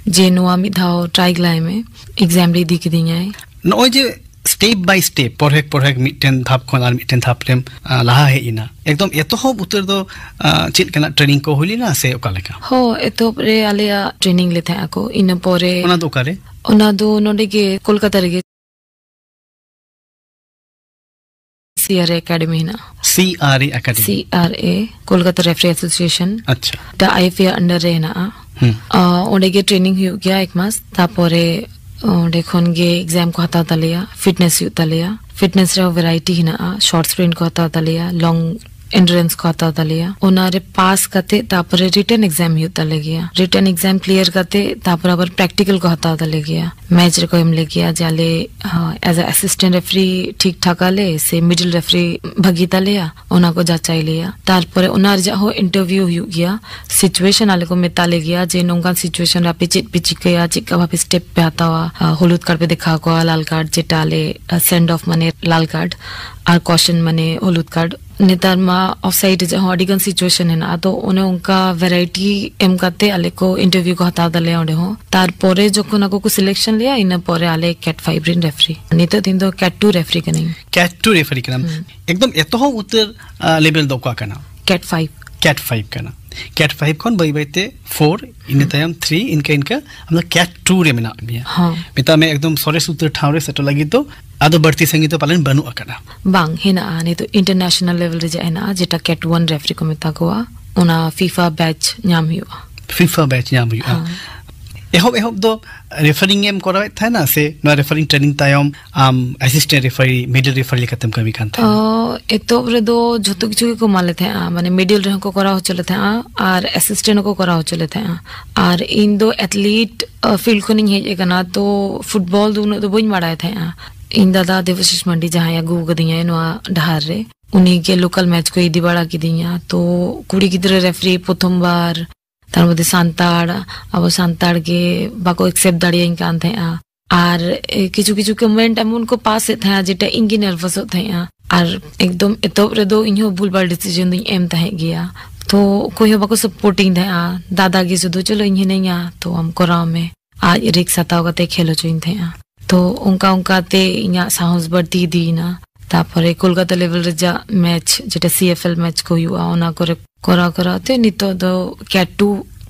ᱡᱮ, "ᱱᱚᱣᱟ ᱢᱤᱫ ᱫᱷᱟᱣ ᱴᱨᱟᱭ ᱞᱟᱭ ᱢᱮ", ᱮᱠᱡᱟᱢ ᱨᱮ ᱤᱫᱤ ᱠᱤᱫᱤᱧᱟᱭ᱾ ᱱᱚᱜᱼᱚᱭ ᱡᱮ ᱥᱴᱮᱯ ᱵᱟᱭ ᱥᱴᱮᱯ, ᱯᱚᱨᱦᱮᱠ ᱯᱚᱨᱦᱮᱠ ᱢᱤᱫᱴᱮᱱ ᱫᱷᱟᱯ ᱠᱷᱚᱱ ᱟᱨ ᱢᱤᱫᱴᱮᱱ ᱫᱷᱟᱯ ᱨᱮᱢ, ᱟ, ᱞᱟᱦᱟ ᱦᱮᱡ ᱮᱱᱟ, ᱮᱠᱫᱚᱢ ᱮᱛᱚᱦᱚᱵ ᱩᱛᱟᱹᱨ ᱫᱚ, ᱟ, ᱪᱮᱫ ᱞᱮᱠᱟᱱᱟᱜ ᱴᱨᱮᱱᱤᱝ ᱠᱚ ᱦᱩᱭ ᱞᱮᱱᱟ ᱥᱮ ᱚᱠᱟ ᱞᱮᱠᱟ? ᱦᱚᱸ, ᱮᱛᱚᱦᱚᱵ ᱨᱮ ᱟᱞᱮᱭᱟᱜ ᱴᱨᱮᱱᱤᱝ ᱞᱮ ᱛᱟᱦᱮᱸ ᱟᱠᱚ᱾ ᱤᱱᱟᱹ ᱯᱚᱨᱮ ᱚᱱᱟ ᱫᱚ ᱚᱠᱟᱨᱮ? ᱚᱱᱟ ᱫᱚ ᱱᱚᱰᱮ ᱜᱮ, ᱠᱳᱞᱠᱟᱛᱟ ᱨᱮᱜᱮ᱾ ᱥᱤ ᱟᱨ ᱮ ᱮᱠᱟᱰᱮᱢᱤ ᱦᱮᱱᱟᱜᱼᱟ᱾ ᱥᱤ ᱟᱨ ᱮ ᱮᱠᱟᱰᱮᱢᱤ? ᱥᱤ ᱟᱨ ᱮ, ᱠᱳᱞᱠᱟᱛᱟ ᱨᱮᱯᱷᱟᱨᱤ ᱮᱥᱳᱥᱤᱭᱮᱥᱚᱱ᱾ ᱟᱪᱪᱷᱟ᱾ ᱫᱟ ᱟᱭ ᱮᱯᱷ ᱮ under ᱨᱮ ᱦᱮᱱᱟᱜᱼᱟ᱾ ᱦᱩᱸ᱾ ᱟ, ᱚᱸᱰᱮ ᱜᱮ ᱴᱨᱮᱱᱤᱝ ᱦᱩᱭᱩᱜ ᱜᱮᱭᱟ ᱮᱠ ᱢᱟᱥ᱾ ᱛᱟᱯᱚᱨᱮ ᱚᱸᱰᱮ ᱠᱷᱚᱱ ᱜᱮ ᱮᱠᱡᱟᱢ ᱠᱚ ᱦᱟᱛᱟᱣ ᱛᱟᱞᱮᱭᱟ, ᱯᱷᱤᱴᱱᱮᱥ ᱦᱩᱭᱩᱜ ᱛᱟᱞᱮᱭᱟ᱾ ᱯᱷᱤᱴᱱᱮᱥ ᱨᱮᱦᱚᱸ ᱵᱷᱮᱨᱟᱭᱴᱤ ᱦᱮᱱᱟᱜᱼᱟ, ᱥᱚᱨᱴ ᱥᱯᱨᱤᱱᱴ ᱠᱚ ᱦᱟᱛᱟᱣ ᱛᱟᱞᱮᱭᱟ, ᱞᱚᱝ ᱮᱱᱰᱩᱨᱮᱱᱥ ᱠᱚ ᱦᱟᱛᱟᱣ ᱛᱟᱞᱮᱭᱟ᱾ ᱚᱱᱟ ᱨᱮ ᱯᱟᱥ ᱠᱟᱛᱮ ᱛᱟᱯᱚᱨᱮ ᱨᱤᱴᱮᱱ ᱮᱠᱡᱟᱢ ᱦᱩᱭᱩᱜ ᱛᱟᱞᱮ ᱜᱮᱭᱟ᱾ ᱨᱤᱴᱮᱱ ᱮᱠᱡᱟᱢ ᱠᱞᱤᱭᱟᱨ ᱠᱟᱛᱮ ᱛᱟᱯᱚᱨᱮ ᱟᱵᱟᱨ ᱯᱨᱮᱠᱴᱤᱠᱟᱞ ᱠᱚ ᱦᱟᱛᱟᱣ ᱛᱟᱞᱮ ᱜᱮᱭᱟ᱾ ᱢᱮᱪ ᱨᱮᱠᱚ ᱮᱢ ᱞᱮ ᱜᱮᱭᱟ ᱡᱮ ᱟᱞᱮ, ᱦᱚᱸ, as a assistant referee ᱴᱷᱤᱠ ᱴᱷᱟᱠ ᱟᱞᱮ ᱥᱮ ᱢᱤᱰᱤᱞ ᱨᱮᱯᱷᱟᱨᱤ ᱵᱷᱟᱹᱜᱤ ᱛᱟᱞᱮᱭᱟ, ᱚᱱᱟ ᱠᱚ ᱡᱟᱪᱟᱭ ᱞᱮᱭᱟ᱾ ᱛᱟᱨᱯᱚᱨᱮ ᱚᱱᱟ ᱨᱮᱭᱟᱜ ᱦᱚᱸ ᱤᱱᱴᱟᱨᱵᱷᱤᱭᱩ ᱦᱩᱭᱩᱜ ᱜᱮᱭᱟ᱾ ᱥᱤᱪᱩᱭᱮᱥᱚᱱ ᱟᱞᱮ ᱠᱚ ᱢᱮᱛᱟ ᱞᱮ ᱜᱮᱭᱟ ᱡᱮ ᱱᱚᱝᱠᱟᱱ ᱥᱤᱪᱩᱭᱮᱥᱚᱱ ᱨᱮ ᱟᱯᱮ ᱪᱮᱫ ᱯᱮ ᱪᱤᱠᱟᱹᱭᱟ, ᱪᱮᱫ ᱞᱮᱠᱟ ᱵᱷᱟᱵᱮ ᱥᱴᱮᱯ ᱯᱮ ᱦᱟᱛᱟᱣᱟ᱾ ᱟ, ᱦᱚᱞᱩᱫ ᱠᱟᱨᱰ ᱯᱮ ᱫᱮᱠᱷᱟᱣ ᱠᱚᱣᱟ, ᱞᱟᱞ ᱠᱟᱨᱰ, ᱡᱮᱴᱟ ᱟᱞᱮ, ᱟ, ᱥᱮᱱᱰ ᱚᱯᱷ ᱢᱟᱱᱮ ᱞᱟᱞ ᱠᱟᱨᱰ, ᱟᱨ ᱠᱚᱥᱚᱱ ᱢᱟᱱᱮ ᱦᱚᱞᱩᱫ ᱠᱟᱨᱰ᱾ ᱱᱮᱛᱟᱨ ᱢᱟ ᱚᱯᱷ ᱥᱟᱭᱤᱰ ᱨᱮᱭᱟᱜ ᱦᱚᱸ ᱟᱹᱰᱤ ᱜᱟᱱ ᱥᱤᱪᱩᱭᱮᱥᱚᱱ ᱦᱮᱱᱟᱜᱼᱟ, ᱟᱫᱚ ᱚᱱᱮ ᱚᱱᱠᱟ ᱵᱷᱮᱨᱟᱭᱴᱤ ᱮᱢ ᱠᱟᱛᱮ ᱟᱞᱮ ᱠᱚ ᱤᱱᱴᱟᱨᱵᱷᱤᱭᱩ ᱠᱚ ᱦᱟᱛᱟᱣ ᱛᱟᱞᱮᱭᱟ ᱚᱸᱰᱮ ᱦᱚᱸ᱾ ᱛᱟᱨᱯᱚᱨᱮ ᱡᱚᱠᱷᱚᱱ ᱟᱠᱚ ᱠᱚ ᱥᱤᱞᱮᱠᱥᱚᱱ ᱞᱮᱭᱟ, ᱤᱱᱟᱹ ᱯᱚᱨᱮ ᱟᱞᱮ ᱠᱮᱴ ᱯᱷᱟᱭᱤᱵᱷ ᱨᱮᱱ ᱨᱮᱯᱷᱟᱨᱤ᱾ ᱱᱤᱛᱚᱜ ᱫᱤᱱ ᱫᱚ ᱠᱮᱴ ᱴᱩ ᱨᱮᱯᱷᱟᱨᱤ ᱠᱟᱹᱱᱟᱹᱧ᱾ ᱠᱮᱴ ᱴᱩ ᱨᱮᱯᱷᱟᱨᱤ ᱠᱟᱱᱟᱢ᱾ ᱦᱩᱸ᱾ ᱮᱠᱫᱚᱢ ᱮᱛᱚᱦᱚᱵ ᱩᱛᱟᱹᱨ, ᱟ, ᱞᱮᱵᱮᱞ ᱫᱚ ᱚᱠᱟ ᱠᱟᱱᱟ? ᱠᱮᱴ ᱯᱷᱟᱭᱤᱵᱷ᱾ ᱠᱮᱴ ᱯᱷᱟᱭᱤᱵᱷ ᱠᱟᱱᱟ᱾ ᱠᱮᱴ ᱯᱷᱟᱭᱤᱵᱷ ᱠᱷᱚᱱ ᱵᱟᱹᱭ ᱵᱟᱹᱭ ᱛᱮ ᱯᱷᱳᱨ, ᱤᱱᱟᱹ ᱛᱟᱭᱚᱢ ᱛᱷᱨᱤ, ᱤᱱᱠᱟᱹ ᱤᱱᱠᱟᱹ ᱟᱢ ᱫᱚ ᱠᱮᱴ ᱴᱩ ᱨᱮ ᱢᱮᱱᱟᱜ ᱢᱮᱭᱟ᱾ ᱦᱚᱸ᱾ ᱢᱮᱛᱟᱜ ᱢᱮ ᱮᱠᱫᱚᱢ ᱥᱚᱨᱮᱥ ᱩᱛᱟᱹᱨ ᱴᱷᱟᱶ ᱨᱮ ᱥᱮᱴᱮᱨ ᱞᱟᱹᱜᱤᱫ ᱫᱚ ᱟᱫᱚ ᱵᱟᱹᱲᱛᱤ ᱥᱟᱺᱜᱤᱧ ᱫᱚ ᱯᱟᱞᱮᱱ ᱵᱟᱹᱱᱩᱜ ᱟᱠᱟᱫᱟ᱾ ᱵᱟᱝ, ᱦᱮᱱᱟᱜᱼᱟ᱾ ᱱᱤᱛᱚᱜ ᱤᱱᱴᱟᱨᱱᱮᱥᱱᱟᱞ ᱞᱮᱵᱮᱞ ᱨᱮ ᱡᱟ ᱦᱮᱱᱟᱜᱼᱟ, ᱡᱮᱴᱟ ᱠᱮᱴ ᱚᱣᱟᱱ ᱨᱮᱯᱷᱟᱨᱤ ᱠᱚ ᱢᱮᱛᱟ ᱠᱚᱣᱟ, ᱚᱱᱟ ᱯᱷᱤᱯᱟ ᱵᱮᱪ ᱧᱟᱢ ᱦᱩᱭᱩᱜᱼᱟ᱾ ᱯᱷᱤᱯᱟ ᱵᱮᱪ ᱧᱟᱢ ᱦᱩᱭᱩᱜᱼᱟ᱾ ᱦᱮᱸ᱾ ᱮᱦᱚᱵ ᱮᱦᱚᱵ ᱫᱚ ᱨᱮᱯᱷᱟᱨᱤᱝ ᱮᱢ ᱠᱚᱨᱟᱣᱮᱫ ᱛᱟᱦᱮᱱᱟ ᱥᱮ ᱱᱚᱣᱟ ᱨᱮᱯᱷᱟᱨᱤᱝ ᱴᱨᱮᱱᱤᱝ ᱛᱟᱭᱚᱢ ᱟᱢ ᱮᱥᱤᱥᱴᱮᱱᱴ ᱨᱮᱯᱷᱟᱨᱤ, ᱢᱤᱰᱤᱞ ᱨᱮᱯᱷᱟᱨᱤ ᱞᱮᱠᱟᱛᱮᱢ ᱠᱟᱹᱢᱤ ᱠᱟᱱ ᱛᱟᱦᱮᱱᱟ? ᱚ, ᱮᱛᱚᱦᱚᱵ ᱨᱮᱫᱚ ᱡᱷᱚᱛᱚ ᱠᱤᱪᱷᱩ ᱜᱮᱠᱚ ᱮᱢᱟ ᱞᱮ ᱛᱟᱦᱮᱸᱜᱼᱟ, ᱢᱟᱱᱮ ᱢᱤᱰᱤᱞ ᱨᱮᱦᱚᱸ ᱠᱚ ᱠᱚᱨᱟᱣ ᱦᱚᱪᱚ ᱞᱮ ᱛᱟᱦᱮᱸᱜᱼᱟ ᱟᱨ ᱮᱥᱤᱥᱴᱮᱱᱴ ᱦᱚᱸᱠᱚ ᱠᱚᱨᱟᱣ ᱦᱚᱪᱚ ᱞᱮ ᱛᱟᱦᱮᱸᱜᱼᱟ᱾ ᱟᱨ ᱤᱧ ᱫᱚ ᱮᱛᱷᱞᱤᱴ ᱯᱷᱤᱞᱰ ᱠᱷᱚᱱᱤᱧ ᱦᱮᱡ ᱟᱠᱟᱱᱟ, ᱛᱚ ᱯᱷᱩᱴᱵᱚᱞ ᱫᱚ ᱩᱱᱟᱹᱜ ᱫᱚ ᱵᱟᱹᱧ ᱵᱟᱲᱟᱭ ᱛᱟᱦᱮᱸᱜᱼᱟ᱾ ᱤᱧ ᱫᱟᱫᱟ ᱫᱮᱵᱟᱥᱤᱥ ᱢᱟᱱᱰᱤ, ᱡᱟᱦᱟᱸᱭ ᱟᱹᱜᱩ ᱟᱠᱟᱫᱤᱧᱟᱭ ᱱᱚᱣᱟ ᱰᱟᱦᱟᱨ ᱨᱮ, ᱩᱱᱤ ᱜᱮ ᱞᱳᱠᱟᱞ ᱢᱮᱪ ᱠᱚᱭ ᱤᱫᱤ ᱵᱟᱲᱟ ᱠᱤᱫᱤᱧᱟ᱾ ᱛᱚ ᱠᱩᱲᱤ ᱜᱤᱫᱽᱨᱟᱹ ᱨᱮᱯᱷᱟᱨᱤ ᱯᱨᱚᱛᱷᱚᱢ ᱵᱟᱨ, ᱛᱟᱨ ᱢᱚᱫᱽᱫᱷᱮ ᱥᱟᱱᱛᱟᱲ, ᱟᱵᱚ ᱥᱟᱱᱛᱟᱲ ᱜᱮ ᱵᱟᱠᱚ ᱮᱠᱥᱮᱯᱴ ᱫᱟᱲᱮᱭᱟᱹᱧ ᱠᱟᱱ ᱛᱟᱦᱮᱸᱜᱼᱟ᱾ ᱟᱨ ᱮ, ᱠᱤᱪᱷᱩ ᱠᱤᱪᱷᱩ ᱠᱚᱢᱮᱱᱴ ᱮᱢᱚᱱ ᱠᱚ ᱯᱟᱥ ᱮᱫ ᱛᱟᱦᱮᱸᱜᱼᱟ, ᱡᱮᱴᱟ ᱤᱧ ᱜᱮ ᱱᱟᱨᱵᱷᱟᱥᱚᱜ ᱛᱟᱦᱮᱸᱜᱼᱟ᱾ ᱟᱨ ᱮᱠᱫᱚᱢ ᱮᱛᱚᱦᱚᱵ ᱨᱮᱫᱚ ᱤᱧ ᱦᱚᱸ ᱵᱷᱩᱞ ᱵᱷᱟᱞ ᱰᱤᱥᱤᱡᱚᱱ ᱫᱚᱧ ᱮᱢ ᱛᱟᱦᱮᱸᱜ ᱜᱮᱭᱟ᱾ ᱛᱚ ᱚᱠᱚᱭ ᱦᱚᱸ ᱵᱟᱠᱚ ᱥᱟᱯᱳᱨᱴᱤᱧ ᱛᱟᱦᱮᱸᱜᱼᱟ᱾ ᱫᱟᱫᱟ ᱜᱮ ᱥᱩᱫᱷᱩ, "ᱪᱚᱞᱚ, ᱤᱧ ᱦᱤᱱᱟᱹᱧᱟ, ᱛᱚ ᱟᱢ ᱠᱚᱨᱟᱣ ᱢᱮ", ᱟᱡ ᱨᱤᱠᱥ ᱦᱟᱛᱟᱣ ᱠᱟᱛᱮ ᱠᱷᱮᱞ ᱦᱚᱪᱚᱧ ᱛᱟᱦᱮᱸᱜᱼᱟ᱾ ᱛᱚ ᱚᱱᱠᱟ ᱚᱱᱠᱟ ᱛᱮ ᱤᱧᱟᱹᱜ ᱥᱟᱦᱚᱥ ᱵᱟᱹᱲᱛᱤ ᱤᱫᱤᱭᱮᱱᱟ᱾ ᱛᱟᱯᱚᱨᱮ ᱠᱳᱞᱠᱟᱛᱟ ᱞᱮᱵᱮᱞ ᱨᱮᱭᱟᱜ ᱢᱮᱪ, ᱡᱮᱴᱟ ᱥᱤ ᱮᱯᱷ ᱮᱞ ᱢᱮᱪ ᱠᱚ ᱦᱩᱭᱩᱜᱼᱟ, ᱚᱱᱟ ᱠᱚᱨᱮ ᱠᱚᱨᱟᱣ ᱠᱚᱨᱟᱣ ᱛᱮ ᱱᱤᱛᱚᱜ ᱫᱚ ᱠᱮᱴ ᱴᱩ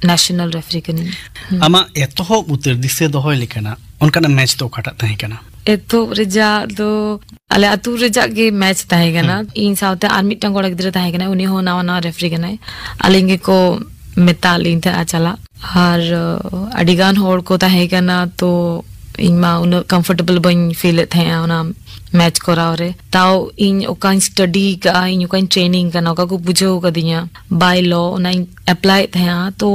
ᱱᱮᱥᱚᱱᱟᱞ ᱨᱮᱯᱷᱟᱨᱤ ᱠᱟᱹᱱᱟᱹᱧ᱾ ᱦᱩᱸ᱾ ᱟᱢᱟᱜ ᱮᱛᱚᱦᱚᱵ ᱩᱛᱟᱹᱨ ᱫᱤᱥᱟᱹ ᱫᱚᱦᱚᱭ ᱞᱮᱠᱟᱱᱟᱜ ᱚᱱᱠᱟᱱᱟᱜ ᱢᱮᱪ ᱫᱚ ᱚᱠᱟᱴᱟᱜ ᱛᱟᱦᱮᱸ ᱠᱟᱱᱟ? ᱮᱛᱚᱦᱚᱵ ᱨᱮᱭᱟᱜ ᱫᱚ ᱟᱞᱮ ᱟᱹᱛᱩ ᱨᱮᱭᱟᱜ ᱜᱮ ᱢᱮᱪ ᱛᱟᱦᱮᱸ ᱠᱟᱱᱟ᱾ ᱦᱩᱸ᱾ ᱤᱧ ᱥᱟᱶᱛᱮ ᱟᱨ ᱢᱤᱫᱴᱟᱝ ᱠᱚᱲᱟ ᱜᱤᱫᱽᱨᱟᱹ ᱛᱟᱦᱮᱸ ᱠᱟᱱᱟ, ᱩᱱᱤ ᱦᱚᱸ ᱱᱟᱣᱟ ᱱᱟᱣᱟ ᱨᱮᱯᱷᱟᱨᱤ ᱠᱟᱱᱟᱭ᱾ ᱟᱹᱞᱤᱧ ᱜᱮᱠᱚ ᱢᱮᱛᱟᱜ ᱞᱤᱧ ᱛᱟᱦᱮᱸᱜᱼᱟ ᱪᱟᱞᱟᱜ᱾ ᱟᱨ, ᱟᱹᱰᱤ ᱜᱟᱱ ᱦᱚᱲ ᱠᱚ ᱛᱟᱦᱮᱸ ᱠᱟᱱᱟ, ᱛᱚ ᱤᱧ ᱢᱟ ᱩᱱᱟᱹᱜ ᱠᱚᱢᱯᱷᱚᱨᱴᱮᱵᱚᱞ ᱵᱟᱹᱧ ᱯᱷᱤᱞ ᱮᱫ ᱛᱟᱦᱮᱸᱜᱼᱟ ᱚᱱᱟ ᱢᱮᱪ ᱠᱚᱨᱟᱣ ᱨᱮ᱾ ᱛᱟᱣ ᱤᱧ ᱚᱠᱟᱧ ᱥᱴᱟᱰᱤ ᱠᱟᱜᱼᱟ, ᱤᱧ ᱚᱠᱟᱧ ᱴᱨᱮᱱᱤᱝ ᱠᱟᱱᱟ, ᱚᱠᱟ ᱠᱚ ᱵᱩᱡᱷᱟᱹᱣ ᱠᱟᱫᱤᱧᱟ, ᱵᱟᱭ ᱞᱚ, ᱚᱱᱟᱧ ᱮᱯᱞᱟᱭᱮᱫ ᱛᱟᱦᱮᱸᱜᱼᱟ᱾ ᱛᱚ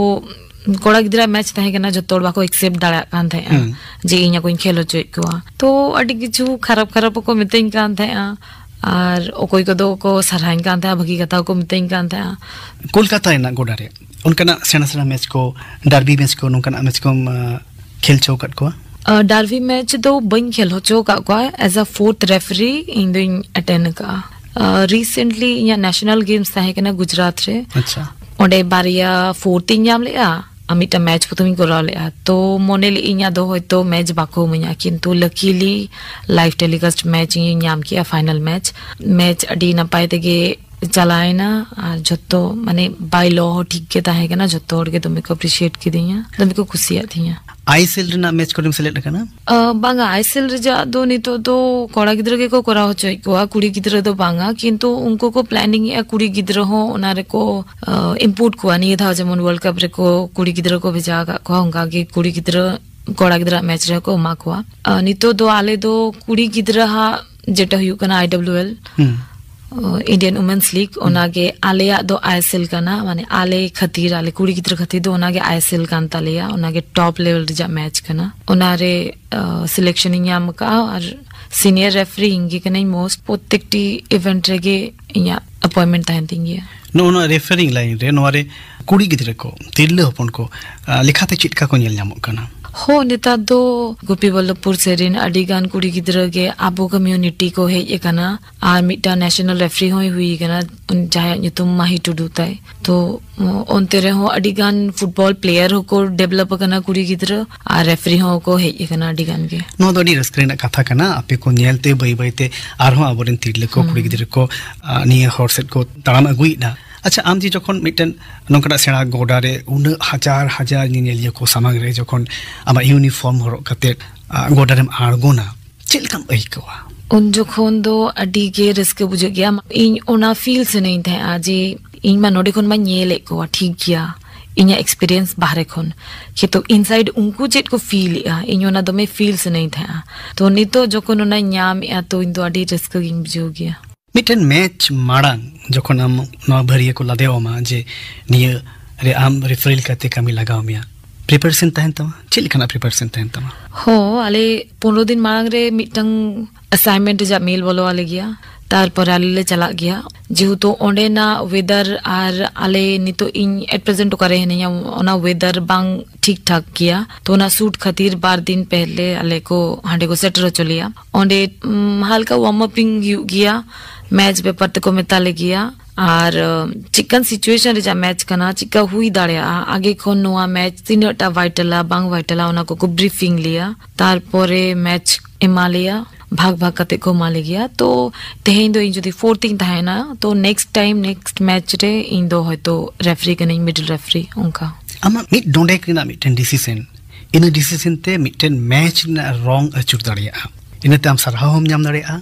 ᱠᱚᱲᱟ ᱜᱤᱫᱽᱨᱟᱹ ᱢᱮᱪ ᱛᱟᱦᱮᱸ ᱠᱟᱱᱟ, ᱡᱚᱛᱚ ᱦᱚᱲ ᱵᱟᱠᱚ ᱮᱠᱥᱮᱯᱴ ᱫᱟᱲᱮᱭᱟᱜ ᱠᱟᱱ ᱛᱟᱦᱮᱸᱜᱼᱟ᱾ ᱦᱩᱸ᱾ ᱡᱮ ᱤᱧ ᱟᱠᱚᱧ ᱠᱷᱮᱞ ᱦᱚᱪᱚᱭᱮᱫ ᱠᱚᱣᱟ᱾ ᱛᱚ ᱟᱹᱰᱤ ᱠᱤᱪᱷᱩ ᱠᱷᱟᱨᱟᱯ ᱠᱷᱟᱨᱟᱯ ᱦᱚᱸᱠᱚ ᱢᱤᱛᱟᱹᱧ ᱠᱟᱱ ᱛᱟᱦᱮᱸᱜᱼᱟ, ᱟᱨ ᱚᱠᱚᱭ ᱠᱚᱫᱚ ᱠᱚ ᱥᱟᱨᱦᱟᱣᱤᱧ ᱠᱟᱱ ᱛᱟᱦᱮᱸᱜᱼᱟ, ᱵᱷᱟᱹᱜᱤ ᱠᱟᱛᱷᱟ ᱦᱚᱸᱠᱚ ᱢᱤᱛᱟᱹᱧ ᱠᱟᱱ ᱛᱟᱦᱮᱸᱜᱼᱟ᱾ ᱠᱳᱞᱠᱟᱛᱟ ᱨᱮᱱᱟᱜ ᱜᱚᱰᱟ ᱨᱮ ᱚᱱᱠᱟᱱᱟᱜ ᱥᱮᱬᱟ ᱥᱮᱬᱟ ᱢᱮᱪ ᱠᱚ, ᱰᱟᱨᱵᱤ ᱢᱮᱪ ᱠᱚ, ᱱᱚᱝᱠᱟᱱᱟᱜ ᱢᱮᱪ ᱠᱚᱢ, ᱟ, ᱠᱷᱮᱞ ᱦᱚᱪᱚ ᱟᱠᱟᱫ ᱠᱚᱣᱟ? ᱟ, ᱰᱟᱨᱵᱤ ᱢᱮᱪ ᱫᱚ ᱵᱟᱹᱧ ᱠᱷᱮᱞ ᱦᱚᱪᱚ ᱟᱠᱟᱫ ᱠᱚᱣᱟ᱾ ᱮᱡ ᱟ ᱯᱷᱳᱨᱛᱷ ᱨᱮᱯᱷᱟᱨᱤ ᱤᱧ ᱫᱚᱧ ᱮᱴᱮᱱᱰ ᱟᱠᱟᱫᱼᱟ᱾ ᱟ, ᱨᱤᱥᱮᱱᱴᱞᱤ ᱤᱧᱟᱹᱜ ᱱᱮᱥᱚᱱᱟᱞ ᱜᱮᱢᱥ ᱛᱟᱦᱮᱸ ᱠᱟᱱᱟ ᱜᱩᱡᱽᱨᱟᱴ ᱨᱮ᱾ ᱟᱪᱪᱷᱟ᱾ ᱚᱸᱰᱮ ᱵᱟᱨᱭᱟ ᱯᱷᱳᱨᱛᱷ ᱤᱧ ᱧᱟᱢ ᱞᱮᱫᱼᱟ ᱟᱨ ᱢᱤᱫᱴᱟᱝ ᱢᱮᱪ ᱯᱨᱚᱛᱷᱚᱢ ᱤᱧ ᱠᱚᱨᱟᱣ ᱞᱮᱫᱼᱟ᱾ ᱛᱚ ᱢᱚᱱᱮ ᱞᱮᱫ ᱤᱧ ᱟᱫᱚ ᱦᱚᱭᱛᱳ ᱢᱮᱪ ᱵᱟᱠᱚ ᱤᱢᱟᱹᱧᱟ, ᱠᱤᱱᱛᱩ ᱞᱟᱠᱤᱞᱤ ᱞᱟᱭᱤᱵᱷ ᱴᱮᱞᱤᱠᱟᱥᱴ ᱢᱮᱪ ᱤᱧ ᱧᱟᱢ ᱠᱮᱫᱼᱟ, ᱯᱷᱟᱭᱱᱟᱞ ᱢᱮᱪ᱾ ᱢᱮᱪ ᱟᱹᱰᱤ ᱱᱟᱯᱟᱭ ᱛᱮᱜᱮ ᱪᱟᱞᱟᱣᱮᱱᱟ᱾ ᱟᱨ ᱡᱷᱚᱛᱚ, ᱢᱟᱱᱮ, ᱵᱟᱭ ᱞᱚ ᱦᱚᱸ ᱴᱷᱤᱠ ᱜᱮ ᱛᱟᱦᱮᱸ ᱠᱟᱱᱟ᱾ ᱡᱷᱚᱛᱚ ᱦᱚᱲ ᱜᱮ ᱫᱚᱢᱮ ᱠᱚ ᱟᱯᱨᱤᱥᱤᱭᱮᱴ ᱠᱤᱫᱤᱧᱟ, ᱫᱚᱢᱮ ᱠᱚ ᱠᱩᱥᱤᱭᱟᱫ ᱛᱤᱧᱟ᱾ ᱟᱭᱮᱥᱮᱞ ᱨᱮᱱᱟᱜ ᱢᱮᱪ ᱠᱚᱨᱮᱢ ᱥᱮᱞᱮᱫ ᱟᱠᱟᱱᱟ? ᱟ, ᱵᱟᱝᱟ, ᱟᱭᱮᱥᱮᱞ ᱨᱮᱭᱟᱜ ᱫᱚ ᱱᱤᱛᱚᱜ ᱫᱚ ᱠᱚᱲᱟ ᱜᱤᱫᱽᱨᱟᱹ ᱜᱮᱠᱚ ᱠᱚᱨᱟᱣ ᱦᱚᱪᱚᱭᱮᱫ ᱠᱚᱣᱟ, ᱠᱩᱲᱤ ᱜᱤᱫᱽᱨᱟᱹ ᱫᱚ ᱵᱟᱝᱟ᱾ ᱠᱤᱱᱛᱩ ᱩᱱᱠᱩ ᱠᱚ ᱯᱞᱮᱱᱤᱝ ᱮᱫᱼᱟ ᱠᱩᱲᱤ ᱜᱤᱫᱽᱨᱟᱹ ᱦᱚᱸ ᱚᱱᱟ ᱨᱮᱠᱚ, ᱟ, ᱤᱱᱯᱩᱴ ᱠᱚᱣᱟ᱾ ᱱᱤᱭᱟᱹ ᱫᱷᱟᱣ ᱡᱮᱢᱚᱱ ᱣᱟᱨᱞᱰ ᱠᱟᱯ ᱨᱮᱠᱚ ᱠᱩᱲᱤ ᱜᱤᱫᱽᱨᱟᱹ ᱠᱚ ᱵᱷᱮᱡᱟ ᱟᱠᱟᱫ ᱠᱚᱣᱟ, ᱚᱱᱠᱟ ᱜᱮ ᱠᱩᱲᱤ ᱜᱤᱫᱽᱨᱟᱹ ᱠᱚᱲᱟ ᱜᱤᱫᱽᱨᱟᱹᱣᱟᱜ ᱢᱮᱪ ᱨᱮᱦᱚᱸ ᱠᱚ ᱮᱢᱟ ᱠᱚᱣᱟ᱾ ᱟ, ᱱᱤᱛᱚᱜ ᱫᱚ ᱟᱞᱮ ᱫᱚ ᱠᱩᱲᱤ ᱜᱤᱫᱽᱨᱟᱹ ᱦᱟᱜ ᱡᱮᱴᱟ ᱦᱩᱭᱩᱜ ᱠᱟᱱᱟ ᱟᱭ ᱰᱟᱵᱞᱤᱭᱩ ᱮᱞ, ᱦᱩᱸ᱾ ᱟ, Indian Women's League, ᱦᱩᱸ᱾ ᱚᱱᱟᱜᱮ ᱟᱞᱮᱭᱟᱜ ᱫᱚ ᱟᱭᱮᱥᱮᱞ ᱠᱟᱱᱟ, ᱢᱟᱱᱮ ᱟᱞᱮ ᱠᱷᱟᱹᱛᱤᱨ, ᱟᱞᱮ ᱠᱩᱲᱤ ᱜᱤᱫᱽᱨᱟᱹ ᱠᱷᱟᱹᱛᱤᱨ ᱫᱚ ᱚᱱᱟᱜᱮ ᱟᱭᱮᱥᱮᱞ ᱠᱟᱱ ᱛᱟᱞᱮᱭᱟ, ᱚᱱᱟᱜᱮ ᱴᱚᱯ ᱞᱮᱵᱮᱞ ᱨᱮᱭᱟᱜ ᱢᱮᱪ ᱠᱟᱱᱟ᱾ ᱚᱱᱟᱨᱮ, ᱟ, ᱥᱤᱞᱮᱠᱥᱚᱱ ᱤᱧ ᱧᱟᱢ ᱟᱠᱟᱫᱼᱟ, ᱟᱨ ᱥᱤᱱᱤᱭᱟᱨ ᱨᱮᱯᱷᱟᱨᱤ ᱤᱧ ᱜᱮ ᱠᱟᱹᱱᱟᱹᱧ᱾ ᱢᱳᱥᱴ ᱯᱨᱚᱛᱮᱠᱴᱤ ᱤᱵᱷᱮᱱᱴ ᱨᱮᱜᱮ ᱤᱧᱟᱹᱜ ᱟᱯᱚᱭᱮᱱᱴᱢᱮᱱᱴ ᱛᱟᱦᱮᱱ ᱛᱤᱧ ᱜᱮᱭᱟ᱾ ᱱᱚᱜᱼᱚ ᱱᱚᱣᱟ ᱨᱮᱯᱷᱟᱨᱤᱝ ᱞᱟᱭᱤᱱ ᱨᱮ, ᱱᱚᱣᱟ ᱨᱮ ᱠᱩᱲᱤ ᱜᱤᱫᱽᱨᱟᱹ ᱠᱚ, ᱛᱤᱨᱞᱟᱹ ᱦᱚᱯᱚᱱ ᱠᱚ, ᱟ, ᱞᱮᱠᱟᱛᱮ ᱪᱮᱫ ᱞᱮᱠᱟ ᱠᱚ ᱧᱮᱞ ᱧᱟᱢᱚᱜ ᱠᱟᱱᱟ? ᱦᱚᱸ, ᱱᱮᱛᱟᱨ ᱫᱚ ᱜᱳᱯᱤ ᱵᱚᱞᱞᱚᱵᱷᱯᱩᱨ ᱥᱮᱫ ᱨᱮᱱ ᱟᱹᱰᱤ ᱜᱟᱱ ᱠᱩᱲᱤ ᱜᱤᱫᱽᱨᱟᱹ ᱜᱮ ᱟᱵᱚ ᱠᱚᱢᱤᱭᱩᱱᱤᱴᱤ ᱠᱚ ᱦᱮᱡ ᱟᱠᱟᱱᱟ, ᱟᱨ ᱢᱤᱫᱴᱟᱝ ᱱᱮᱥᱱᱟᱞ ᱨᱮᱯᱷᱟᱨᱤ ᱦᱚᱸᱭ ᱦᱩᱭ ᱟᱠᱟᱱᱟ, ᱡᱟᱦᱟᱸᱭᱟᱜ ᱧᱩᱛᱩᱢ ᱢᱟᱦᱤ ᱴᱩᱰᱩ ᱛᱟᱭ᱾ ᱛᱚ, ᱚᱱᱛᱮ ᱨᱮᱦᱚᱸ ᱟᱹᱰᱤ ᱜᱟᱱ ᱯᱷᱩᱴᱵᱚᱞ ᱯᱞᱮᱭᱟᱨ ᱦᱚᱸᱠᱚ ᱰᱮᱵᱷᱞᱚᱯ ᱟᱠᱟᱱᱟ ᱠᱩᱲᱤ ᱜᱤᱫᱽᱨᱟᱹ, ᱟᱨ ᱨᱮᱯᱷᱟᱨᱤ ᱦᱚᱸᱠᱚ ᱦᱮᱡ ᱟᱠᱟᱱᱟ ᱟᱹᱰᱤ ᱜᱟᱱ ᱜᱮ᱾ ᱱᱚᱣᱟ ᱫᱚ ᱟᱹᱰᱤ ᱨᱟᱹᱥᱠᱟᱹ ᱨᱮᱱᱟᱜ ᱠᱟᱛᱷᱟ ᱠᱟᱱᱟ, ᱟᱯᱮ ᱠᱚ ᱧᱮᱞᱛᱮ ᱵᱟᱹᱭ ᱵᱟᱹᱭᱛᱮ ᱟᱨᱦᱚᱸ ᱟᱵᱚᱨᱮᱱ ᱛᱤᱨᱞᱟᱹ ᱠᱚ, ᱦᱩᱸ᱾ ᱠᱩᱲᱤ ᱜᱤᱫᱽᱨᱟᱹ ᱠᱚ, ᱟ, ᱱᱤᱭᱟᱹ ᱦᱚᱨ ᱥᱮᱫ ᱠᱚ ᱛᱟᱲᱟᱢ ᱟᱹᱜᱩᱭᱮᱫᱟ᱾ ᱟᱪᱪᱷᱟ, ᱟᱢ ᱡᱮ ᱡᱚᱠᱷᱚᱱ ᱢᱤᱫᱴᱮᱱ ᱱᱚᱝᱠᱟᱱᱟᱜ ᱥᱮᱬᱟ ᱜᱚᱰᱟ ᱨᱮ ᱩᱱᱟᱹᱜ ᱦᱟᱡᱟᱨ ᱦᱟᱡᱟᱨ ᱧᱮᱧᱮᱞᱤᱭᱟᱹ ᱠᱚ ᱥᱟᱢᱟᱝ ᱨᱮ ᱡᱚᱠᱷᱚᱱ ᱟᱢᱟᱜ ᱤᱭᱩᱱᱤᱯᱷᱚᱨᱢ ᱦᱚᱨᱚᱜ ᱠᱟᱛᱮᱫ, ᱟ, ᱜᱚᱰᱟ ᱨᱮᱢ ᱟᱬᱜᱚᱱᱟ, ᱪᱮᱫ ᱞᱮᱠᱟᱢ ᱟᱹᱭᱠᱟᱹᱣᱟ? ᱩᱱ ᱡᱚᱠᱷᱚᱱ ᱫᱚ ᱟᱹᱰᱤ ᱜᱮ ᱨᱟᱹᱥᱠᱟᱹ ᱵᱩᱡᱷᱟᱹᱜ ᱜᱮᱭᱟ᱾ ᱤᱧ ᱚᱱᱟ ᱯᱷᱤᱞ ᱥᱟᱱᱟᱧ ᱛᱟᱦᱮᱸᱜᱼᱟ ᱡᱮ ᱤᱧ ᱢᱟ ᱱᱚᱰᱮ ᱠᱷᱚᱱ ᱢᱟᱧ ᱧᱮᱞᱮᱫ ᱠᱚᱣᱟ, ᱴᱷᱤᱠ ᱜᱮᱭᱟ, ᱤᱧᱟᱹᱜ ᱮᱠᱥᱯᱤᱨᱤᱭᱮᱱᱥ ᱵᱟᱦᱨᱮ ᱠᱷᱚᱱ, ᱠᱤᱱᱛᱩ ᱤᱱᱥᱟᱭᱤᱰ ᱩᱱᱠᱩ ᱪᱮᱫ ᱠᱚ ᱯᱷᱤᱞ ᱮᱫᱼᱟ, ᱤᱧ ᱚᱱᱟ ᱫᱚᱢᱮ ᱯᱷᱤᱞ ᱥᱟᱱᱟᱧ ᱛᱟᱦᱮᱸᱜᱼᱟ᱾ ᱛᱚ, ᱱᱤᱛᱚᱜ ᱡᱚᱠᱷᱚᱱ ᱚᱱᱟᱧ ᱧᱟᱢᱮᱫᱼᱟ, ᱛᱚ, ᱤᱧ ᱫᱚ ᱟᱹᱰᱤ ᱨᱟᱹᱥᱠᱟᱹ ᱜᱤᱧ ᱵᱩᱡᱷᱟᱹᱣ ᱜᱮᱭᱟ᱾ ᱢᱤᱫᱴᱮᱱ ᱢᱮᱪ ᱢᱟᱲᱟᱝ ᱡᱚᱠᱷᱚᱱ ᱟᱢ ᱱᱚᱣᱟ ᱵᱷᱟᱹᱨᱭᱟᱹ ᱠᱚ ᱞᱟᱫᱮ ᱟᱢᱟ ᱡᱮ ᱱᱤᱭᱟᱹ ᱨᱮ ᱟᱢ ᱨᱮᱯᱷᱟᱨᱤ ᱞᱮᱠᱟᱛᱮ ᱠᱟᱹᱢᱤ ᱞᱟᱜᱟᱣ ᱢᱮᱭᱟ, ᱯᱨᱤᱯᱟᱨᱮᱥᱚᱱ ᱛᱟᱦᱮᱱ ᱛᱟᱢᱟ? ᱪᱮᱫ ᱞᱮᱠᱟᱱᱟᱜ ᱯᱨᱤᱯᱟᱨᱮᱥᱚᱱ ᱛᱟᱦᱮᱱ ᱛᱟᱢᱟ? ᱦᱚᱸ, ᱟᱞᱮ ᱯᱚᱱᱨᱚ ᱫᱤᱱ ᱢᱟᱲᱟᱝ ᱨᱮ ᱢᱤᱫᱴᱟᱝ ᱟᱥᱟᱭᱤᱱᱢᱮᱱᱴ ᱨᱮᱭᱟᱜ ᱢᱮᱞ ᱵᱚᱞᱚ ᱟᱞᱮ ᱜᱮᱭᱟ, ᱛᱟᱨᱯᱚᱨᱮ ᱟᱞᱮ ᱞᱮ ᱪᱟᱞᱟᱜ ᱜᱮᱭᱟ᱾ ᱡᱮᱦᱮᱛᱩ ᱚᱸᱰᱮᱱᱟᱜ ᱣᱮᱫᱟᱨ ᱟᱨ ᱟᱞᱮ ᱱᱤᱛᱚᱜ ᱤᱧ ᱮᱴ ᱯᱨᱮᱡᱮᱱᱴ ᱚᱠᱟᱨᱮ ᱦᱤᱱᱟᱹᱧᱟ, ᱚᱱᱟ ᱣᱮᱫᱟᱨ ᱵᱟᱝ ᱴᱷᱤᱠ ᱴᱷᱟᱠ ᱜᱮᱭᱟ, ᱛᱚ ᱚᱱᱟ ᱥᱩᱴ ᱠᱷᱟᱹᱛᱤᱨ ᱵᱟᱨ ᱫᱤᱱ ᱯᱮᱦᱞᱮ ᱟᱞᱮ ᱠᱚ ᱦᱟᱸᱰᱮ ᱠᱚ ᱥᱮᱴᱮᱨ ᱦᱚᱪᱚ ᱞᱮᱭᱟ᱾ ᱚᱸᱰᱮ, ᱩᱢ, ᱦᱟᱞᱠᱟ ᱣᱟᱨᱢ ᱟᱯᱤᱝ ᱦᱩᱭᱩᱜ ᱜᱮᱭᱟ, ᱢᱮᱪ ᱵᱮᱯᱟᱨ ᱛᱮᱠᱚ ᱢᱮᱛᱟ ᱞᱮ ᱜᱮᱭᱟ, ᱟᱨ, ᱟᱸ, ᱪᱮᱫᱠᱟᱱ ᱥᱤᱪᱩᱭᱮᱥᱚᱱ ᱨᱮᱭᱟᱜ ᱢᱮᱪ ᱠᱟᱱᱟ, ᱪᱮᱫᱠᱟ ᱦᱩᱭ ᱫᱟᱲᱮᱭᱟᱜᱼᱟ, ᱟᱜᱮ ᱠᱷᱚᱱ ᱱᱚᱣᱟ ᱢᱮᱪ ᱛᱤᱱᱟᱹᱜ ᱴᱟ ᱵᱷᱟᱭᱴᱟᱞᱟ, ᱵᱟᱝ ᱵᱷᱟᱭᱴᱟᱞᱟ, ᱚᱱᱟ ᱠᱚᱠᱚ ᱵᱨᱤᱯᱷᱤᱝ ᱞᱮᱭᱟ᱾ ᱛᱟᱨᱯᱚᱨᱮ ᱢᱮᱪ ᱮᱢᱟ ᱞᱮᱭᱟ᱾ ᱵᱷᱟᱜᱽ ᱵᱷᱟᱜᱽ ᱠᱟᱛᱮ ᱠᱚ ᱮᱢᱟ ᱞᱮ ᱜᱮᱭᱟ᱾ ᱛᱚ ᱛᱮᱦᱮᱧ ᱫᱚ ᱤᱧ ᱡᱩᱫᱤ ᱯᱷᱳᱨᱛᱷ ᱤᱧ ᱛᱟᱦᱮᱱᱟ, ᱛᱚ ᱱᱮᱠᱥᱴ ᱴᱟᱭᱤᱢ ᱱᱮᱠᱥᱴ ᱢᱮᱪ ᱨᱮ ᱤᱧ ᱫᱚ ᱦᱚᱭᱛᱳ ᱨᱮᱯᱷᱟᱨᱤ ᱠᱟᱹᱱᱟᱹᱧ, ᱢᱤᱰᱞ ᱨᱮᱯᱷᱟᱨᱤ ᱚᱱᱠᱟ᱾ ᱟᱢᱟᱜ ᱢᱤᱫ ᱰᱚᱸᱰᱮᱠ ᱨᱮᱱᱟᱜ ᱢᱤᱫᱴᱮᱱ ᱰᱤᱥᱤᱥᱮᱱ, ᱤᱱᱟᱹ ᱰᱤᱥᱤᱥᱮᱱ ᱛᱮ ᱢᱤᱫᱴᱮᱱ ᱢᱮᱪ ᱨᱮᱱᱟᱜ ᱨᱚᱝ ᱟᱹᱪᱩᱨ ᱫᱟᱲᱮᱭᱟᱜᱼᱟ᱾ ᱤᱱᱟᱹᱛᱮ ᱟᱢ ᱥᱟᱨᱦᱟᱣ ᱦᱚᱸᱢ ᱧᱟᱢ ᱫᱟᱲᱮᱭᱟᱜᱼᱟ,